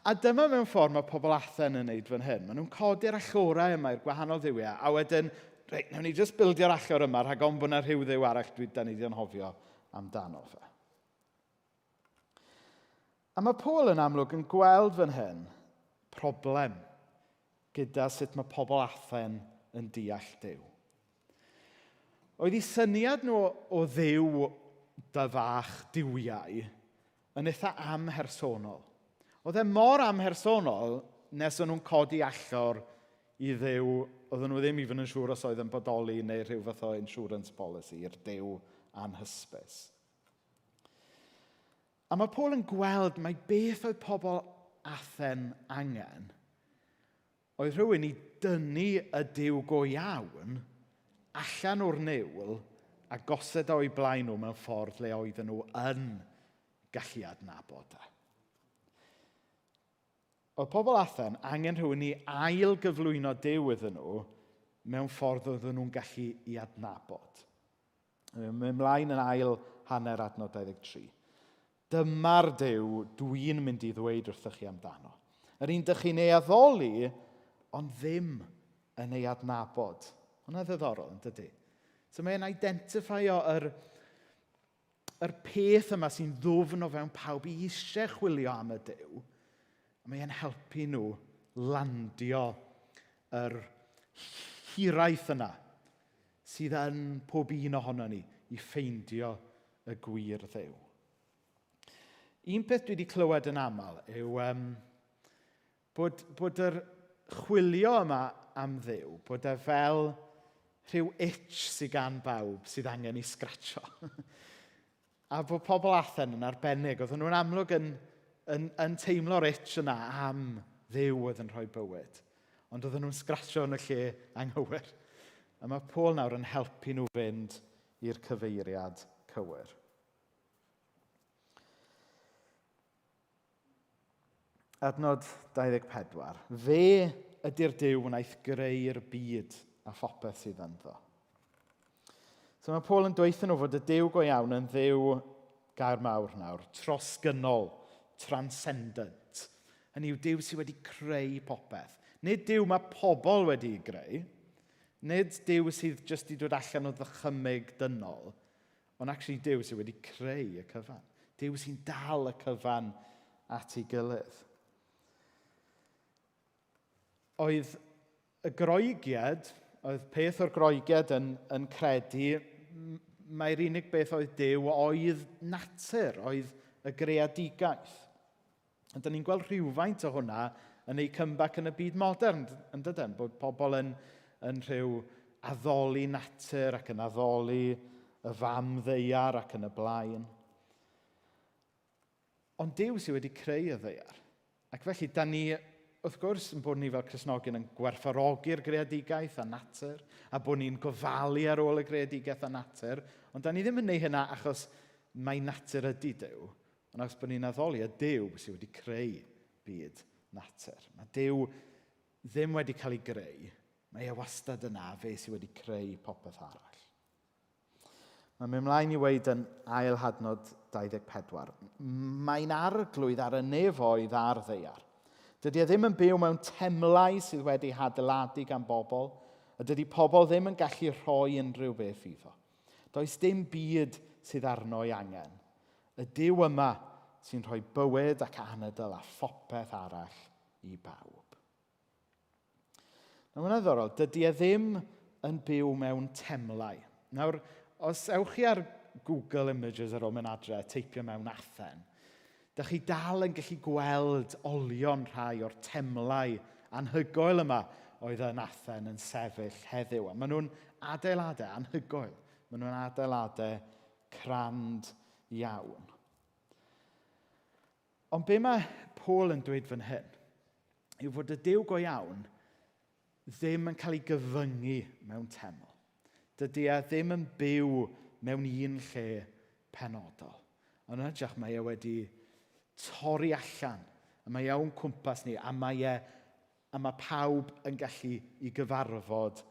A dyma mewn ffordd mae pobl Athen yn neud fan hyn. Maen nhw'n codi'r allorau yma i'r gwahanol dduwiau, a wedyn, reit, nawn ni just bildio'r allor yma, rhag ofn bod yna rhyw dduw arall da ni wedi anghofio amdano fe. A mae Paul yn amlwg yn gweld fan hyn problem gyda sut mae pobl Athen yn deall Duw. Oedd eu syniad nhw o Dduw dy fach duwiau yn eitha amhersonol. Oedd e mor amhersonol nes o'n nhw'n codi allor i Dduw, oedden nhw ddim even yn siŵr os oedd yn bodoli neu rhyw fath o insurance policy i'r Duw anhysbys. A mae Paul yn gweld mai beth oedd pobl Athen angen oedd rhywun i dynnu y Duw go iawn allan o'r niwl a gosod o'i blaen nhw mewn ffordd le oedden nhw yn gallu adnabod e. Oedd pobl Athen angen rhywun i ail gyflwyno Duw iddyn nhw mewn ffordd oedden nhw'n gallu i adnabod. Mae'n mynd mlaen yn ail hanner adnod 23. Dyma'r Duw dwi'n mynd i ddweud wrthych chi amdano. Yr un dych chi'n ei addoli, ond ddim yn ei adnabod. Hwna ddiddorol, yn dydy? So mae'n identifio yr, yr peth yma sy'n ddwfn o fewn pawb i eisiau chwilio am y Duw. A mae'n helpu nhw landio yr hiraeth yna sydd yn pob un ohono ni i ffeindio y gwir Dduw. Un peth dwi wedi clywed yn aml yw um, bod, bod yr chwilio yma am Dduw, bod e fel rhyw itch sydd gan bawb sydd angen ei sgratsio. a bod pobl Athen yn arbennig, oedden nhw'n amlwg yn, yn, yn teimlo'r itch yna am Dduw oedd yn rhoi bywyd. Ond oedden nhw'n sgratsio yn y lle anghywir. A mae Paul nawr yn helpu nhw fynd i'r cyfeiriad cywir. Adnod 24. Fe ydy'r Duw wnaeth greu'r byd a phopeth sydd ynddo. So mae Paul yn dweud nhw fod y Duw go iawn yn Dduw gair mawr nawr, trosgynnol, transcendent. Hynny yw Duw sydd wedi creu popeth. Nid Duw mae pobl wedi'i greu, nid Duw sydd jyst wedi dod allan o ddychymyg dynol, Ond actually Duw sydd wedi creu y cyfan. Duw sy'n dal y cyfan at ei gilydd. Oedd y Groegiad, oedd peth o'r Groegiad yn, yn credu mai'r unig beth oedd Duw oedd natur, oedd y greadigaeth. Ond dyn ni'n gweld rhywfaint o hwnna yn ei comeback yn y byd modern, yn dydyn? Bod pobl yn, yn rhyw addoli natur ac yn addoli y fam ddeiar ac yn y blaen. Ond Duw sydd wedi creu y ddeiar. Ac felly, da ni, wrth gwrs, yn bod ni fel Cristnogion yn gwerthfawrogi'r greadigaeth a natur, a bod ni'n gofalu ar ôl y greadigaeth a natur, ond da ni ddim yn neud hynna achos mai natur ydy Duw, Ond achos bod ni'n addoli y Duw sydd wedi creu byd natur. Mae Duw ddim wedi cael ei greu, mae e wastad yna, fe sydd wedi creu popeth arall. Mae'n mynd mlaen i weid yn ail hadnod 24. Mae'n arglwydd ar y nefoedd a'r ddeiar. Dydy e ddim yn byw mewn temlau sydd wedi hadeiladu gan bobl, a dydy pobl ddim yn gallu rhoi unrhyw beth iddo. Does dim byd sydd arno ei angen. Y Duw yma sy'n rhoi bywyd ac anadl a phopeth arall i bawb. Nawr, mae'n ddiddorol, dydy e ddim yn byw mewn temlau. Nawr, os ewch chi ar Google Images ar ôl mynd adre, teipio mewn Athen, dych chi dal yn gallu gweld olion rhai o'r temlau anhygoel yma oedd yn Athen yn sefyll heddiw. A maen nhw'n adeiladau anhygoel. Maen nhw'n adeiladau crand iawn. Ond be mae Paul yn dweud fan hyn yw fod y Duw go iawn ddim yn cael ei gyfyngu mewn teml. Dydy e ddim yn byw mewn un lle penodol. Ond yn hytrach mae e wedi torri allan, a mae e o'n cwmpas ni, a mae e a mae pawb yn gallu i gyfarfod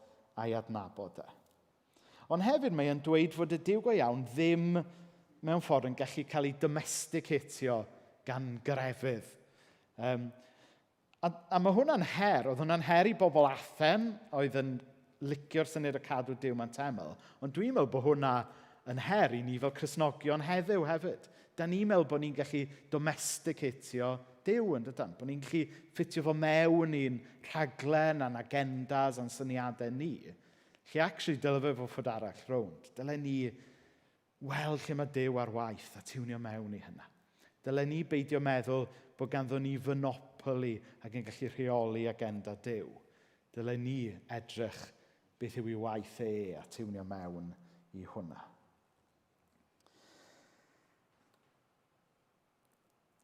a'i adnabod e. Ond hefyd mae e'n dweud fod y Duw go iawn ddim mewn ffordd yn gallu cael ei domesticatio gan grefydd. Um, a, a mae hwnna'n her. Oedd hwnna'n her i bobl Athen, oedd yn licio'r syniad o cadw Duw mewn teml. Ond dwi'n meddwl bod hwnna yn her i ni fel Cristnogion heddiw hefyd. Da ni'n meddwl bod ni'n gallu domesticatio Duw yn dydan? Bod ni'n gallu ffitio fo mewn i'n rhaglen a'n agendas a'n syniadau ni. Lle actually dyle fe fod ffordd arall rownd. Dyle ni weld lle mae Duw ar waith a tiwnio mewn i hynna. Dyle ni beidio meddwl bod ganddo ni fonopoli ac yn gallu rheoli agenda Duw. Dyle ni edrych beth yw ei waith e a tiwnio mewn i hwnna.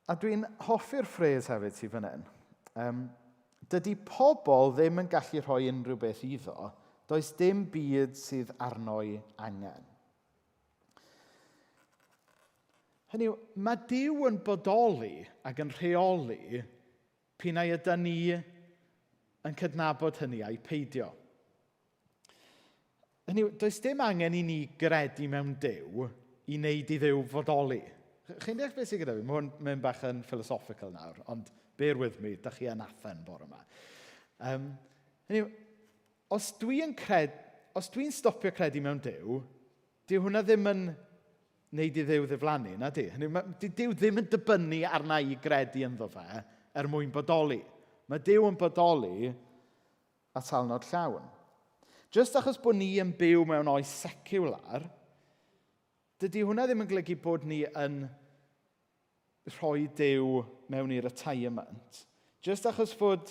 A dwi'n hoffi'r ffres hefyd sydd fan hyn. Um, dydy pobl ddim yn gallu rhoi unrhyw beth iddo, does dim byd sydd arno'i angen. Hynny yw, mae Duw yn bodoli ac yn rheoli P'un ai ydan ni yn cydnabod hynny ai peidio. Hynny yw, does dim angen i ni gredu mewn Duw i wneud i Dduw fodoli. Chi'n deall beth sydd gyda fi? Mae hwn mynd bach yn philosophical nawr, ond bear with me, da chi yn Athen bore yma. Hynny yw, os dwi'n cred, os dwi'n stopio credu mewn Duw, dyw hwnna ddim yn wneud i Dduw ddiflannu, na di? Hynny, mae, di Duw ddim yn dibynnu arna i gredu ynddo fe er mwyn bodoli. Mae Duw yn bodoli a talnod llawn. Jyst achos bod ni yn byw mewn oes seciwlar, dydy hwnna ddim yn golygu bod ni yn rhoi Duw mewn i retirement. Jyst achos fod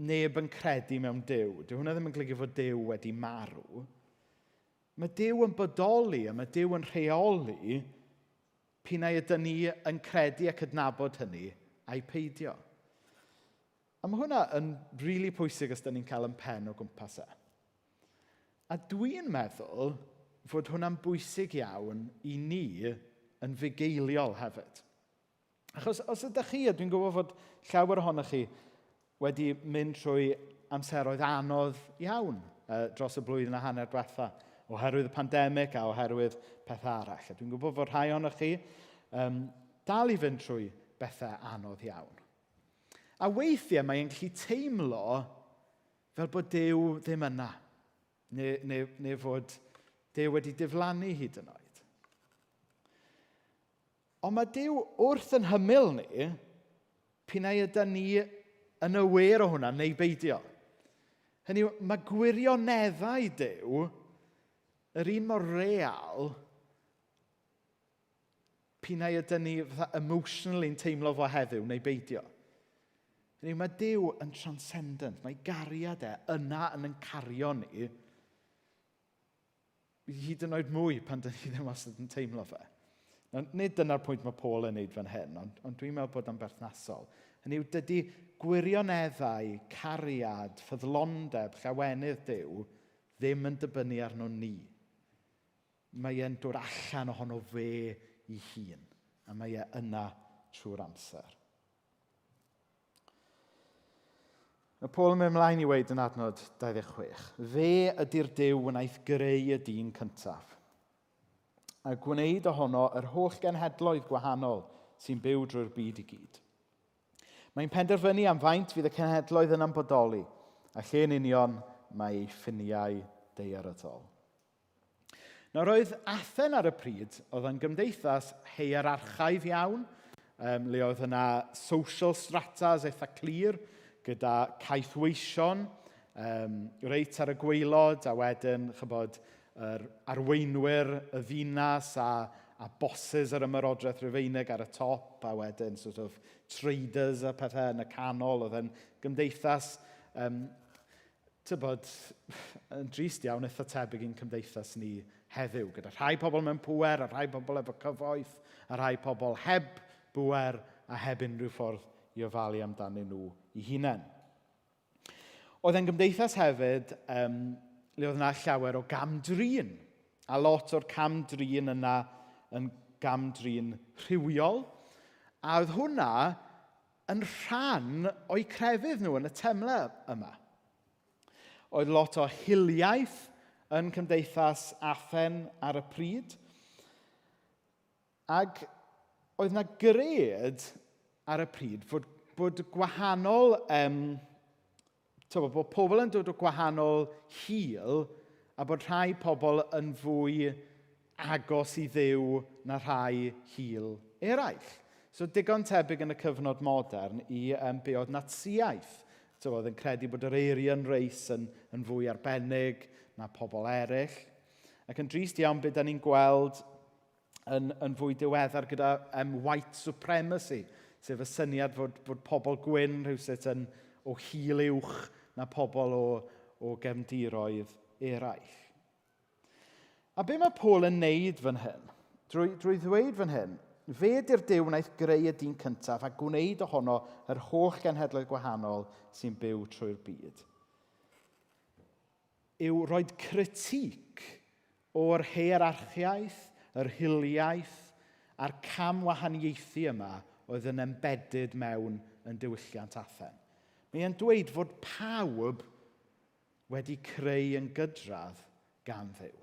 neb yn credu mewn Duw, dyw hwnna ddim yn golygu fod Duw wedi marw. Mae Duw yn bodoli a mae Duw yn rheoli p'un ai ydyn ni yn credu ac adnabod hynny a'i peidio. A mae hwnna yn rili really pwysig os da ni'n cael yn pen o gwmpas e. A dwi'n meddwl fod hwnna'n bwysig iawn i ni yn fugeiliol hefyd. Achos os ydych chi, a dwi'n gwybod fod llawer ohonoch chi wedi mynd trwy amseroedd anodd iawn dros y blwyddyn a hanner diwetha, oherwydd y pandemig a oherwydd pethau arall. A dwi'n gwybod fod rhai ohonoch chi dal i fynd trwy bethau anodd iawn. A weithiau mae'n gallu teimlo fel bod Duw ddim yna, neu, neu, neu fod Duw wedi diflannu hyd yn oed. Ond mae Duw wrth yn hymyl ni, p'un ai ydy ni yn aware o hwnna neu beidio. Hynny yw, mae gwirioneddau Duw yr un mor real p'un ai ydyn ni fatha emotionally'n teimlo fo heddiw neu beidio. Hynny yw, mae Duw yn transcendent, mae gariad e yna yn yn cario ni, hyd yn oed mwy pan dyn ni ddim wastad yn teimlo fe. Nawr, nid dyna'r pwynt mae Paul yn neud fan hyn, ond, ond dwi'n meddwl bod o'n berthnasol. Hynny yw, dydy gwirioneddau, cariad, ffyddlondeb, llawenydd Duw ddim yn dibynnu arno ni. Mae e'n dod allan ohono fe i hun, a mae e yna trwy'r amser. Mae Paul yn mynd ymlaen i weid yn adnod 26. Fe ydy'r Duw wnaeth greu y dyn cyntaf, a gwneud ohono yr holl genhedloedd gwahanol sy'n byw drwy'r byd i gyd. Mae'n penderfynu am faint fydd y cenhedloedd yna'n bodoli, a lle'n union mae ei ffiniau daearyddol. Nawr roedd Athen ar y pryd, oedd yn gymdeithas hierarchaidd iawn, le oedd yna social stratas eitha clir, gyda caethweision, reit ar y gwaelod, a wedyn, chybod, yr arweinwyr y ddinas a, a bosses yr ymerodraeth Rufeinig ar y top, a wedyn sort of traders a pethau yn y canol. Oedd yn gymdeithas tybod, yn drist iawn, eitha tebyg i'n cymdeithas ni heddiw, gyda rhai pobl mewn pŵer, a rhai pobl efo cyfoeth, a rhai pobl heb bŵer a heb unrhyw ffordd i ofalu amdanyn nhw i hunain. Oedd e'n gymdeithas hefyd le oedd yna llawer o gamdrin, a lot o'r camdrin yna yn gamdrin rhywiol, a oedd hwnna yn rhan o'u crefydd nhw yn y temle yma. Oedd lot o hiliaeth yn cymdeithas Athen ar y pryd. Ac oedd na gred ar y pryd fod, bod gwahanol, um, tyfo, bod pobl yn dod o gwahanol hil a bod rhai pobl yn fwy agos i Dduw na rhai hil eraill. So digon tebyg yn y cyfnod modern i be oedd Natsïaeth. So oedd yn credu bod yr Aryan race yn, yn fwy arbennig na pobl eraill. Ac yn drist iawn beth da ni'n gweld yn, yn fwy diweddar gyda white supremacy, sef y syniad fod, fod pobl gwyn rhywsut yn o hil uwch na pobl o, o gefndiroedd eraill. A be mae Paul yn neud fan hyn? Drwy, drwy ddweud fan hyn, fe di'r Duw wnaeth greu y dyn cyntaf a gwneud ohono yr holl genhedloedd gwahanol sy'n byw trwy'r byd. Yw rhoi critique o'r hierarchiaeth, yr hiliaeth a'r camwahaniaethu yma oedd yn embedded mewn yn diwylliant Athen. Mae e'n dweud fod pawb wedi creu yn gydradd gan Dduw.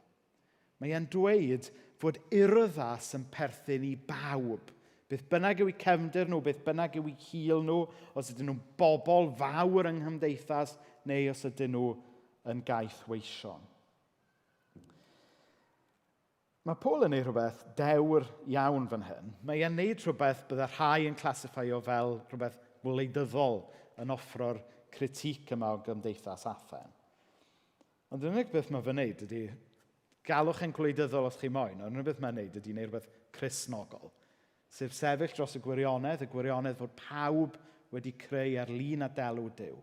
Mae e'n dweud fod urddas yn perthyn i bawb. Beth bynnag yw eu cefndir nhw, beth bynnag yw eu hil nhw, os ydyn nhw'n bobl fawr yng nghymdeithas neu os ydyn nhw yn gaeth weision. Mae Paul yn neud rhywbeth dewr iawn fan hyn. Mae e'n neud rhywbeth bydde rhai yn classifio fel rhywbeth gwleidyddol yn offro'r critique yma o gymdeithas Athen. Ond yr unig beth mae fe'n neud ydy, galwch e'n gwleidyddol os chi moyn, ond yr unig beth mae'n neud ydy neud rhywbeth Cristnogol. Sef sefyll dros y gwirionedd, y gwirionedd fod pawb wedi creu ar lun a delw Duw,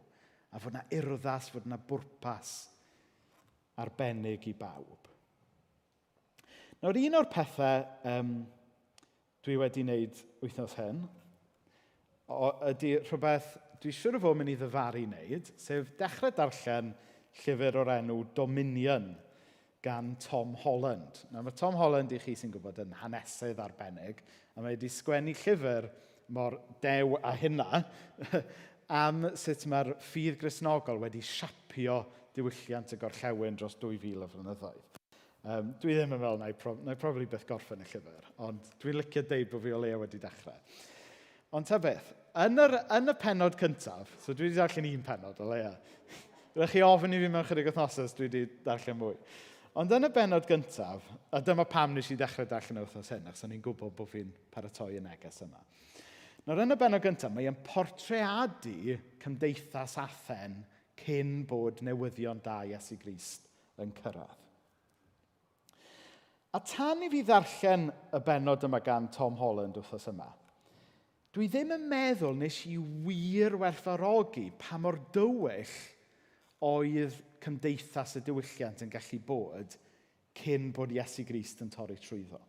a fod 'na urddas, fod 'na bwrpas arbennig i bawb. Nawr, un o'r pethau dwi wedi wneud wythnos hyn o, ydy rhywbeth dwi siŵr o fod yn mynd i ddyfaru wneud, sef dechrau darllen llyfr o'r enw Dominion gan Tom Holland. Nawr, mae Tom Holland, i chi sy'n gwybod, yn hanesydd arbennig, a mae wedi sgwennu llyfr mor dew a hynna am sut mae'r ffydd Gristnogol wedi siapio diwylliant y gorllewin dros 2,000 o flynyddoedd. Dwi ddim yn meddwl na i, pro na i probably byth gorffen y llyfr, ond dwi'n licio deud bod fi o leia wedi dechrau. Ond ta beth, yn, yr, yn y pennod cyntaf, so dwi wedi darllen un pennod o leia. Rydych chi ofyn i fi mewn chydig wythnosau os dwi wedi darllen mwy. Ond yn y bennod gyntaf, a dyma pam nes i ddechrau darllen y wythnos hyn, achos o'n i'n gwybod bod fi'n paratoi y neges yma. Nawr, yn y bennod gyntaf, mae e'n portreadu cymdeithas Athen cyn bod newyddion da Iesu Grist yn cyrraedd. A tan i fi ddarllen y bennod yma gan Tom Holland wythnos yma, dwi ddim yn meddwl nes i wir werthfawrogi pa mor dywyll oedd cymdeithas y diwylliant yn gallu bod cyn bod Iesu Grist yn torri trwyddo.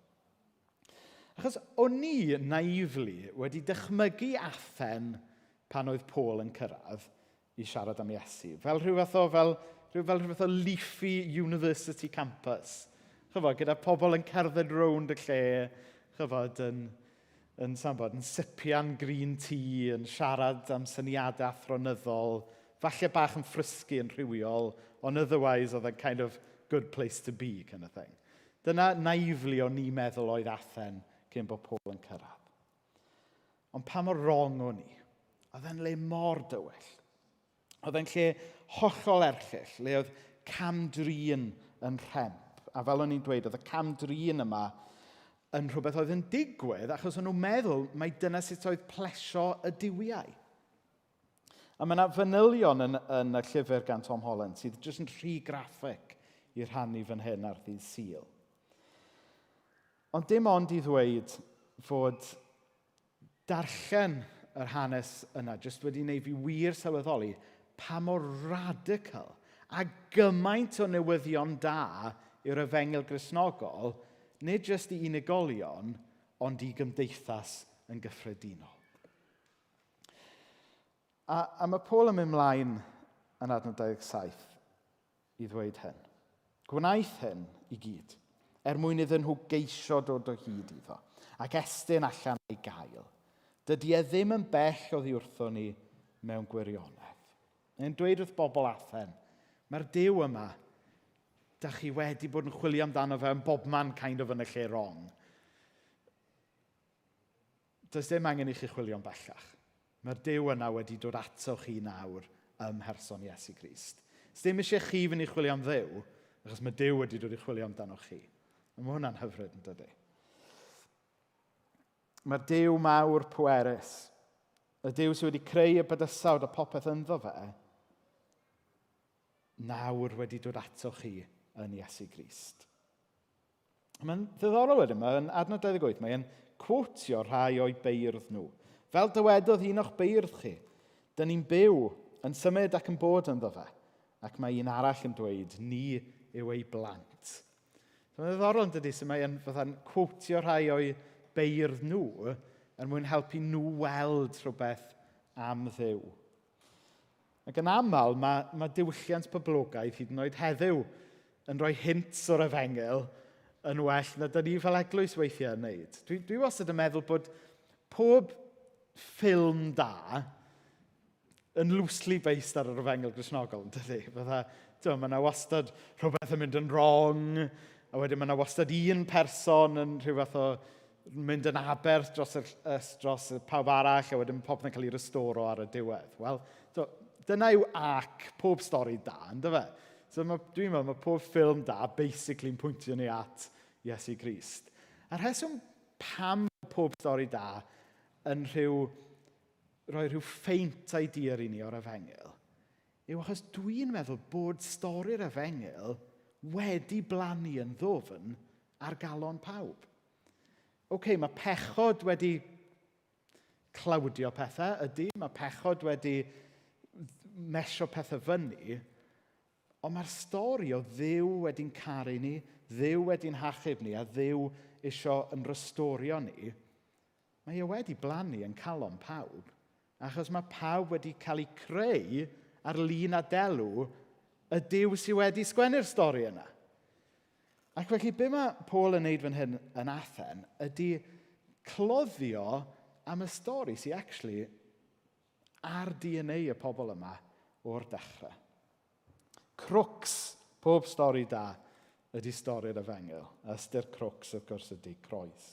Achos o'n i, naively, wedi dychmygu Athen pan oedd Paul yn cyrraedd i siarad am Iesu. Fel rhyw fath o, fel, rhyw, fel rhyw fath o leafy university campus. Chyfod, gyda pobl yn cerdded rownd y lle, chyfod, yn, yn, sambod, yn sipian green tea, yn siarad am syniadau athronyddol, falle bach yn frisky yn rhywiol, ond otherwise oedd yn kind of good place to be kind of thing. Dyna naively o'n i'n meddwl oedd Athen cyn bod Paul yn cyrraedd. Ond pa mor wrong o'n i? Oedd e'n le mor dywyll. Oedd e'n lle hollol erchyll, le oedd cam-drin yn rhemp. A fel o'n i'n dweud, oedd y cam-drin yma yn rhywbeth oedd yn digwydd achos o'n nhw'n meddwl mai dyna sut oedd plesio y duwiau. A mae yna fanylion yn, yn y llyfr gan Tom Holland sydd jyst yn rhy graffig i rhannu fan hyn ar ddydd Sul. Ond dim ond i ddweud fod darllen yr hanes yna jyst wedi wneud fi wir sylweddoli pa mor radical a gymaint o newyddion da yw'r efengyl Gristnogol, nid jyst i unigolion, ond i gymdeithas yn gyffredinol. A, a mae Paul yn mynd mlaen yn adnod 27 i ddweud hyn. Gwnaeth hyn i gyd, er mwyn iddyn nhw geisio dod o hyd iddo, ac estyn allan ei gael. Dydy e ddim yn bell oddi wrtho ni mewn gwirionedd. Mae'n dweud wrth bobl Athen, mae'r Duw yma, da chi wedi bod yn chwilio amdano fe yn bobman kind of yn y lle wrong. Does dim angen i chi chwilio'n bellach. Mae'r Duw yna wedi dod ato chi nawr ym mherson Iesu Grist. Does dim eisiau chi fynd i chwilio am Dduw, achos mae Duw wedi dod i chwilio amdano chi. A mae hwnna'n hyfryd yn dydy. Mae'r Duw mawr pwerus, y Duw sydd wedi creu y bydysawd a popeth ynddo fe, nawr wedi dod ato chi yn Iesu Grist. Mae'n ddiddorol wedyn, mae'n adnod 28, mae'n quotio rhai o'i beirdd nhw. Fel dywedodd un o'ch beirdd chi, dyn ni'n byw, yn symud ac yn bod ynddo fe. Ac mae un arall yn dweud, ni yw ei blant. So mae'n ddiddorol yn dydy, sut mae'n fatha'n quotio rhai o'i beirdd nhw er mwyn helpu nhw weld rhywbeth am Dduw. Ac yn aml, mae, mae diwylliant poblogaidd hyd yn oed heddiw yn rhoi hints o'r efengyl yn well na da ni fel eglwys weithiau yn wneud. Dwi, dwi wastad yn meddwl bod pob ffilm da yn loosely based ar yr Efengyl Gristnogol, yn dydy? Fatha, ti'n mae yna wastad rhywbeth yn mynd yn wrong, a wedyn mae yna wastad un person yn rhyw fath o mynd yn aberth dros, y, dros y pawb arall, a wedyn popeth yn cael ei restoro ar y diwedd. Wel, to, dyna yw ac pob stori da, ynddo fe? So ma, dwi'n meddwl mae pob ffilm da basically'n pwyntio ni at Iesu Grist. A'r rheswm pam pob stori da yn rhyw, rhoi rhyw faint idea i ni o'r efengyl, yw achos dwi'n meddwl bod stori'r efengyl wedi blannu yn ddwfn ar galon pawb. Oce, okay, mae pechod wedi clawdio pethau, ydy, mae pechod wedi mesio pethau fyny, ond mae'r stori o Dduw wedi'n caru ni, Dduw wedi'n hachub ni, a Dduw isio yn restorio ni, mae e wedi blannu yn calon pawb, achos mae pawb wedi cael eu creu ar lun a delw y Duw sydd wedi sgwennu'r stori yna. Ac felly, be mae Paul yn neud fan hyn yn Athen ydy cloddio am y stori sydd actually ar DNA y pobl yma o'r dechrau. Crwcs, pob stori da ydy stori'r efengyl. Ystyr crwcs, wrth gwrs, ydy croes.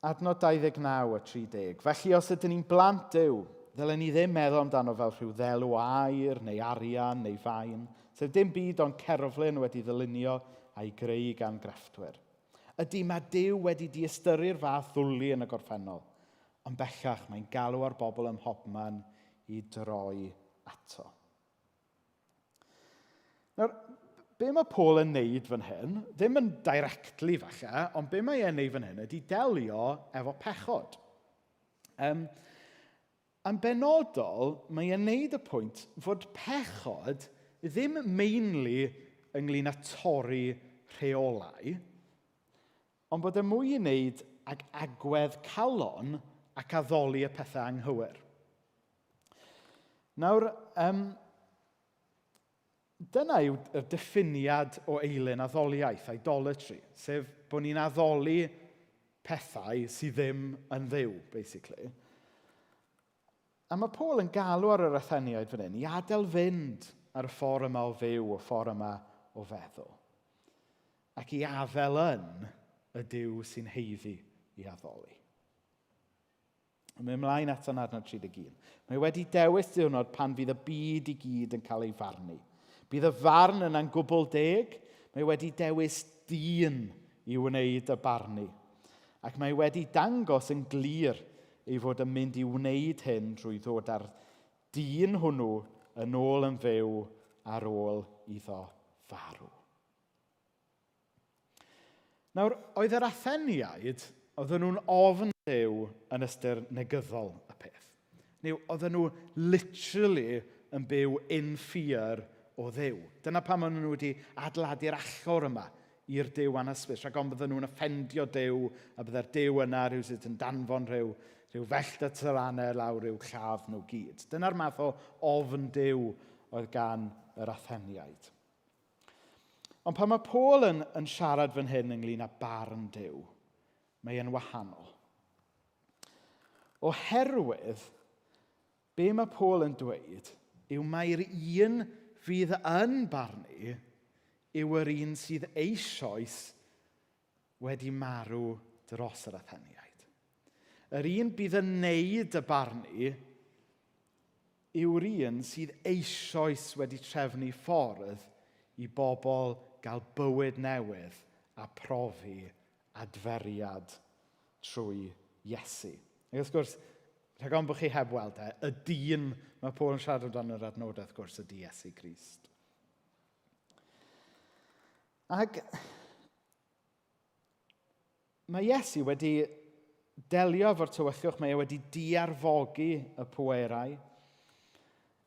Adnod 29 a 30. Felly os ydyn ni'n blant Duw, ddylen ni ddim meddwl amdano fel rhyw ddelw aur neu arian neu fain, sef dim byd ond cerflun wedi ddylunio a'i greu gan grefftwyr. Ydy, mae Duw wedi diystyru'r fath ddwli yn y gorffennol, ond bellach mae'n galw ar bobl ym mhobman i droi ato. Nawr, be mae Paul yn neud fan hyn, ddim yn directly falle, ond be mae e'n neud fan hyn ydy delio efo pechod. Um, yn benodol, mae e'n neud y pwynt fod pechod ddim mainly ynglyn â torri rheolau, ond bod e mwy i wneud ag agwedd calon ac addoli y pethau anghywir. Nawr, um, dyna yw'r diffiniad o eilun addoliaeth, idolatry, sef bod ni'n addoli pethau sydd ddim yn ddiw, basically. A mae Paul yn galw ar yr Atheniaid fan hyn i adael fynd ar y ffordd yma o fyw, y ffordd yma o feddwl. Ac i afael yn y Duw sy'n haeddu i addoli. Mae'n ymlaen ato yn adnod 31. Mae wedi dewis diwrnod pan fydd y byd i gyd yn cael ei farnu. Bydd y farn yna'n gwbl deg. Mae wedi dewis dyn i wneud y barnu. Ac mae wedi dangos yn glir ei fod yn mynd i wneud hyn drwy ddod â'r dyn hwnnw yn ôl yn fyw ar ôl iddo farw. Nawr, oedd yr Atheniaid, oedden nhw'n ofn Duw yn ystyr negyddol y peth. Neu, oedden nhw literally yn byw in fear o Dduw. Dyna pam oedden nhw wedi adeiladu'r allor yma i'r Duw anhysbys. Rhag ofn bydden nhw'n offendio Duw, a bydde'r Duw yna rhywsut yn danfon rhyw, rhyw fellt y taranau lawr i'w lladd nhw gyd. Dyna'r math o ofn Duw oedd gan yr Atheniaid. Ond pan mae Paul yn, yn siarad fan hyn ynglyn â barn Duw, mae e'n wahanol. Oherwydd, be mae Paul yn dweud yw mai'r un fydd yn barnu yw yr un sydd eisoes wedi marw dros yr Atheniaid. Yr un bydd yn neud y barnu yw'r un sydd eisoes wedi trefnu ffordd i bobl gael bywyd newydd a profi adferiad trwy Iesu. Ac wrth gwrs, rhag ofn bod chi heb weld e, y dyn mae Paul yn siarad amdano yr adnodau, wrth gwrs, ydy Iesu Grist. Ac mae Iesu wedi delio efo'r tywyllwch, mae e wedi diarfogi y pwerau.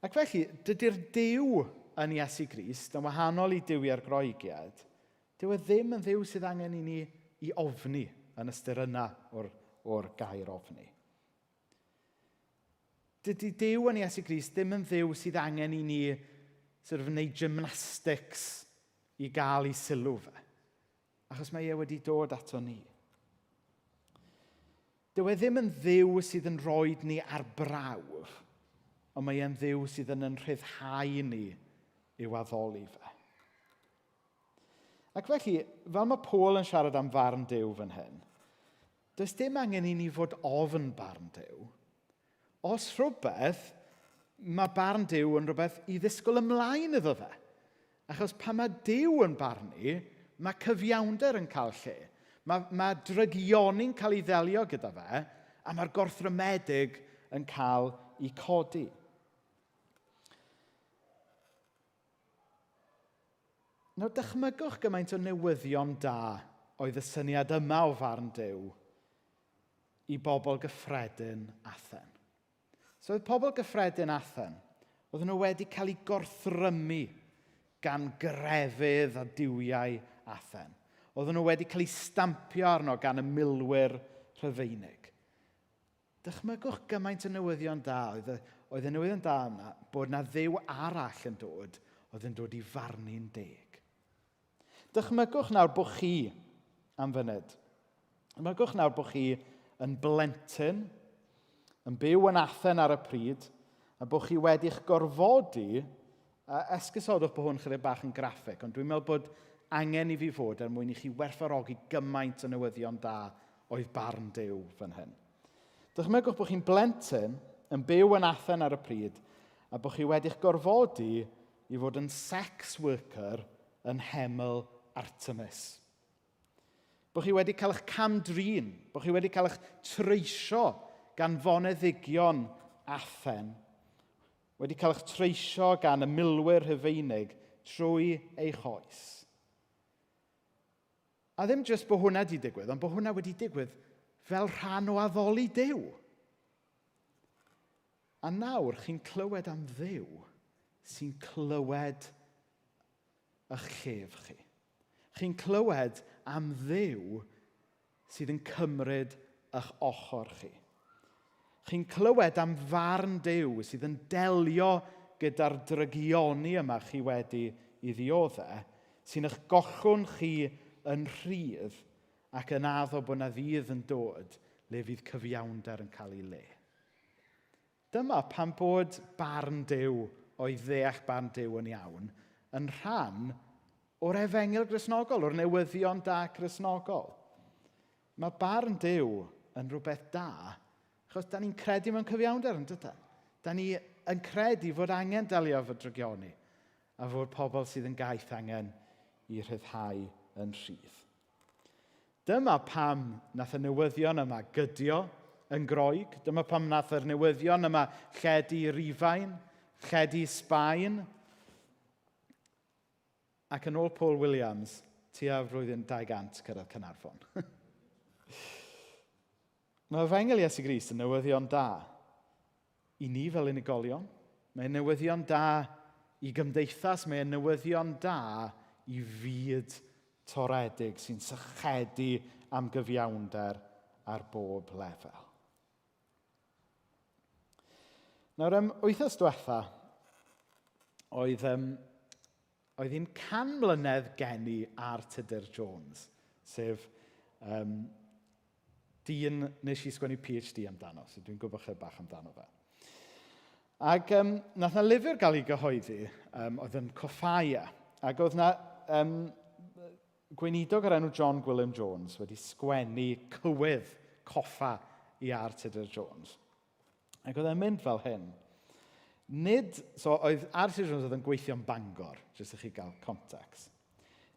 Ac felly, dydy'r Duw yn Iesu Grist, yn wahanol i duwiau'r Groegiaid, dyw e ddim yn Dduw sydd angen i ni i ofni yn ystyr yna o'r, or gair ofni. Dydy Duw yn Iesu Grist ddim yn Dduw sydd angen i ni sort of wneud gymnastics i gael ei sylw fe. Achos mae e wedi dod ato ni. Dyw e ddim yn ddiw sydd yn rhoi ni ar brawf, ond mae e'n ddiw sydd yn yn rhyddhau ni i'w addoli fe. Ac felly, fel mae Paul yn siarad am farn Duw fan hyn, does dim angen i ni fod ofn barn Duw. Os rhywbeth, mae barn Duw yn rhywbeth i ddisgwyl ymlaen iddo fe. Achos pan mae Duw yn barnu, mae cyfiawnder yn cael lle. Mae, mae drygioni'n cael ei ddelio gyda fe, a mae'r gorthrymedig yn cael ei codi. Nawr, dychmygwch gymaint o newyddion da oedd y syniad yma o farn Duw i bobl gyffredin Athen. So oedd pobl gyffredin Athen, oedden nhw wedi cael eu gorthrymu gan grefydd a duwiau Athen. Oedden nhw wedi cael eu stampio arno gan y milwyr Rhyfeinig. Dychmygwch gymaint o newyddion da oedd y, oedd y newyddion da yna bod na ddew arall yn dod oedd yn dod i farnu'n deg. Dychmygwch nawr bod chi am fyned. Dychmygwch nawr bod chi yn blentyn, yn byw yn Athen ar y pryd, a bod chi wedi'ch gorfodi, a esgusodwch bod hwn chydig bach yn graffig, ond dwi'n meddwl bod angen i fi fod er mwyn i chi werthfawrogi gymaint o newyddion da oedd barn Duw fan hyn. Dychmygwch bod chi'n blentyn, yn byw yn Athen ar y pryd, a bod chi wedi'ch gorfodi i fod yn sex worker yn heml Artemis. Bod chi wedi cael eich cam-drin, bod chi wedi cael eich treisio gan foneddigion Athen, wedi cael eich treisio gan y milwyr Rhufeinig trwy eich oes. A ddim jyst bod hwnna wedi digwydd, ond bod hwnna wedi digwydd fel rhan o addoli Duw. A nawr chi'n clywed am Dduw sy'n clywed eich llef chi. Chi'n clywed am Dduw sydd yn cymryd eich ochr chi. Chi'n clywed am farn Duw sydd yn delio gyda'r drygioni yma chi wedi i ddioddau, sy'n eich gollwng chi yn rhydd ac yn addo bod na ddydd yn dod le fydd cyfiawnder yn cael ei le. Dyma pam bod barn Duw o'i ddeall barn Duw yn iawn yn rhan o'r efengyl Gristnogol, o'r newyddion da Cristnogol. Mae barn Duw yn rhywbeth da, achos da ni'n credu mewn cyfiawnder, yn dydan? Da ni yn credu fod angen delio efo drygioni, a fod pobl sydd yn gaeth angen i rhyddhau yn rhydd. Dyma pam nath y newyddion yma gydio yn Groeg. Dyma pam nath yr newyddion yma lledu i Rufain, lledu i Sbaen. Ac yn ôl Paul Williams, tua flwyddyn 200 cyrraedd Caernarfon. Mae Efengyl Iesu Grist yn newyddion da i ni fel unigolion. Mae'n newyddion da i gymdeithas, mae'n newyddion da i fyd toredig sy'n sychedu am gyfiawnder ar bob lefel. Nawr, um, wythnos diwetha, oedd, um, oedd hi'n can mlynedd geni ar Tudur Jones, sef um, dyn nes i sgwennu PhD amdano, so dwi'n gwybod chydig bach amdano fe. Ac um, nath na lyfr gael ei gyhoeddi, um, oedd yn coffau e, ac oedd na um, gweinidog o'r enw John Gwilym Jones wedi sgwennu cywydd coffa i R. Tudur Jones. Ac oedd e'n mynd fel hyn. Nid, so oedd R. Tudur Jones oedd yn gweithio yn Bangor, jyst i chi gael context.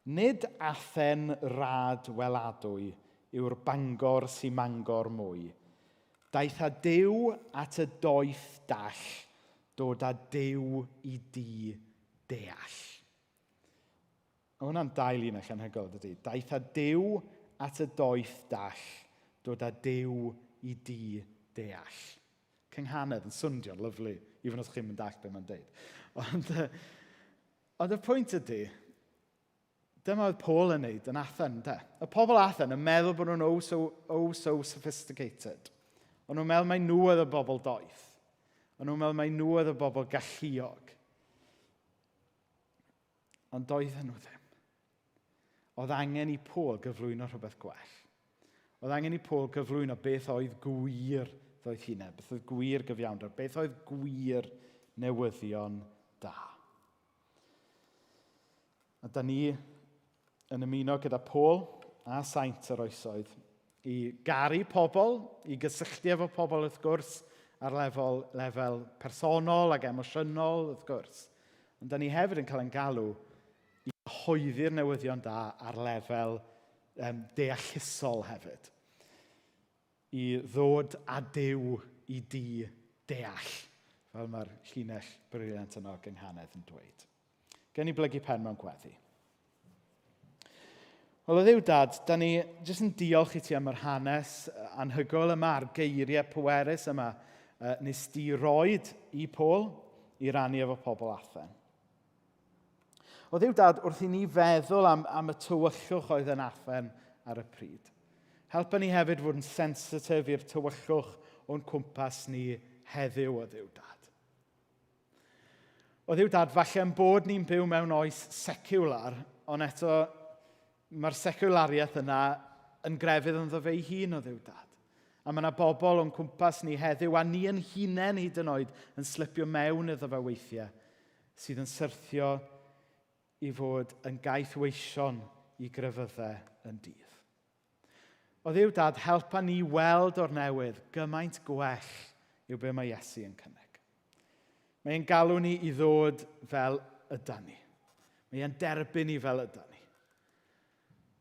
Nid Athen rad weladwy yw'r Bangor sy'n Mangor mwy. Daeth â Duw at y doeth dall, dod â Duw i di deall. Mae hwnna'n dau linell anhygoel, dydy? Daeth â Duw at y doeth dall, dod â Duw i di deall. Cynghanedd yn swndio lyfli, even os chi'n mynd all beth mae'n deud. Ond, ond y pwynt ydy, dyma oedd Paul yn neud yn Athen, de. Y pobl Athen yn meddwl bod nhw'n oh so, oh so sophisticated. O'n nhw'n meddwl mai nhw oedd y bobl doeth. O'n nhw'n meddwl mai nhw oedd y bobl galluog. Ond doedden nhw ddim. Oedd angen i Paul gyflwyno rhywbeth gwell. Oedd angen i Paul gyflwyno beth oedd gwir ddoethineb, beth oedd gwir gyfiawnder, beth oedd gwir newyddion da. A da ni yn ymuno gyda Paul a saint yr oesoedd i garu pobl, i gysylltu efo pobl wrth gwrs, ar lefel, lefel personol ac emosiynol wrth gwrs. Ond da ni hefyd yn cael ein galw i gyhoeddi'r newyddion da ar lefel um, deallusol hefyd. I ddod â Duw i di deall, fel mae'r llinell briliant yno gynghanedd yn dweud. Gen i blygu pen mewn gweddi. Wel, o Dduw Dad, da ni jyst yn diolch i ti am yr hanes anhygoel yma, a'r geiriau pwerus yma nes di roed i Paul i rannu efo pobl Athen. O Dduw Dad, wrth i ni feddwl am, am y tywyllwch oedd yn Athen ar y pryd, helpa ni hefyd fod yn sensitif i'r tywyllwch o'n cwmpas ni heddiw o Dduw Dad. O Dduw Dad, falle yn bod ni'n byw mewn oes seciwlar, ond eto mae'r seciwlariaeth yna yn grefydd ynddo fe ei hun o Dduw Dad. A mae yna bobl o'n cwmpas ni heddiw, a ni yn hunain hyd yn oed, yn slipio mewn iddo fe weithiau, sydd yn syrthio i fod yn gaethweision i grefyddau yn dydd. O Dduw Dad, helpa ni weld o'r newydd gymaint gwell yw be mae Iesu yn cynnig. Mae e'n galw ni i ddod fel ydan ni. Mae e'n derbyn ni fel ydan ni.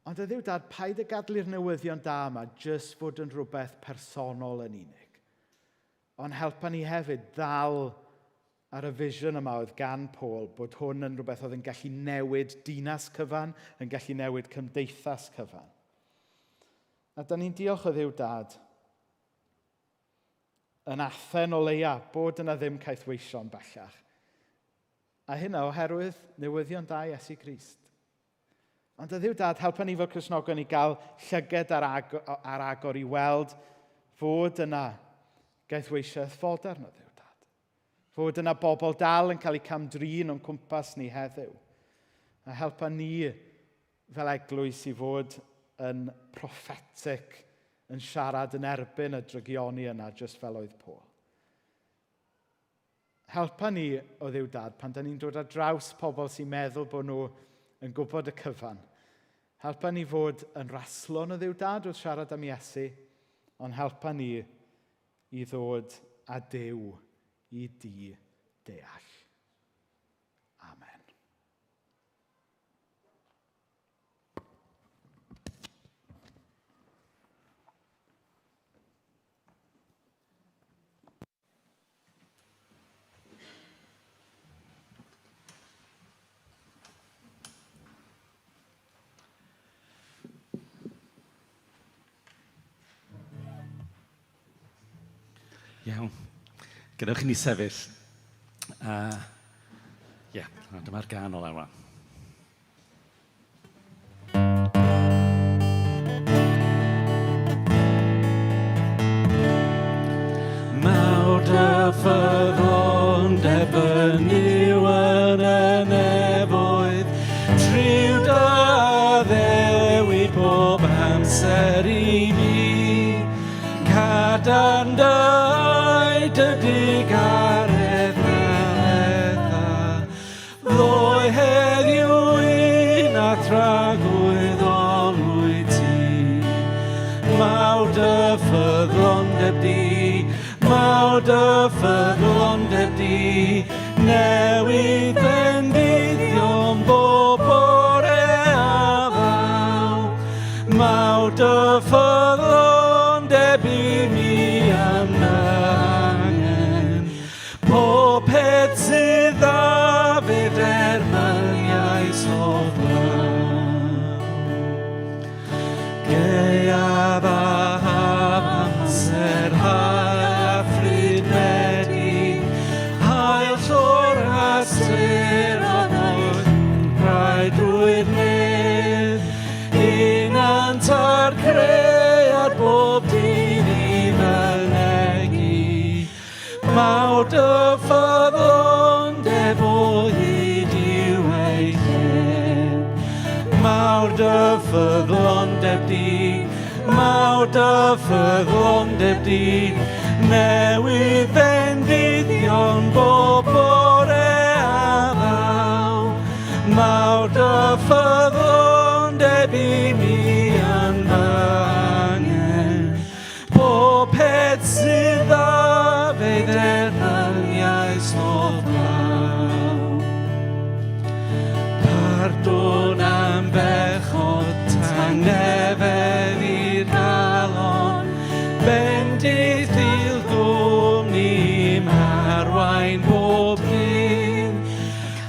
Ond o Dduw Dad, paid y gadw i'r newyddion da yma jyst fod yn rhywbeth personol yn unig. Ond helpa ni hefyd ddal ar y vision yma oedd gan Paul bod hwn yn rhywbeth oedd yn gallu newid dinas cyfan, yn gallu newid cymdeithas cyfan. A da ni'n diolch o Dduw Dad yn Athen o leia bod yna ddim caethweision bellach. A hynna oherwydd newyddion da Iesu Grist. Ond y Dduw Dad, helpa ni fel Cristnogion i gael llyged ar, ag ar agor i weld fod yna gaethweisiaeth fodern o Dduw Dad. Fod yna bobl dal yn cael eu camdrin o'n cwmpas ni heddiw. A helpa ni fel eglwys i fod yn prophetic, yn siarad yn erbyn y drygioni yna, jyst fel oedd Paul. Helpa ni, o Dduw Dad, pan da ni'n dod ar draws pobl sy'n meddwl bod nhw yn gwybod y cyfan. Helpa ni fod yn raslon o Dduw Dad wrth siarad am Iesu, ond helpa ni i ddod â Duw i di deall. Amen. Iawn. Gadewch i ni sefyll. Ie, yeah, dyma'r gan ola rwan. Mawr dy ffyddlondeb yn yw yn y nefoedd, Triw dy addewid bob amser i mi. Cadarn dy dy digaredd na fetha, Ddoe heddiw un a thragwyddol wyt ti. Mawr dy ffyddlondeb di, mawr dy ffyddlondeb di, newydd bendithion bob bore a ddaw. Mawr dy ffyddlondeb i mi am dy angen. Pob peth sydd dda fe derbyniais o flaen. Gaeaf a haf amser hael a phryd medi, hael llor a sêr a oedd rhai drwy'r nef, Hunant a'r cread bob dydd i fynegi. Mawr dy ffyddlondeb o hyd yw ei lle. Mawr dy ffyddlondeb di, Mawr dy ffyddlondeb di, newydd bendithion bob bore a ddaw. Mawr dy ffyddlondeb i mi yn fy angen. Pob peth sydd dda fe'i dderbyniais o'th law. Pardwn am bechod, tangnefedd i'r galon, bendith i'l gwmni i'm harwain bob dydd.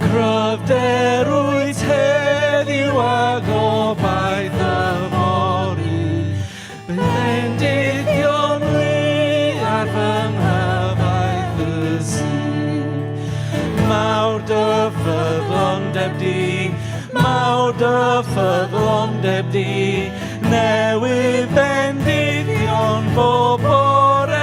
Cryfder wyt heddiw a gobaith yfory, bendithion lu ar fy nghyfaill y sydd. Mawr dy ffyddlondeb di, mawr dy ffyddlondeb di, newydd bendithion bob bore.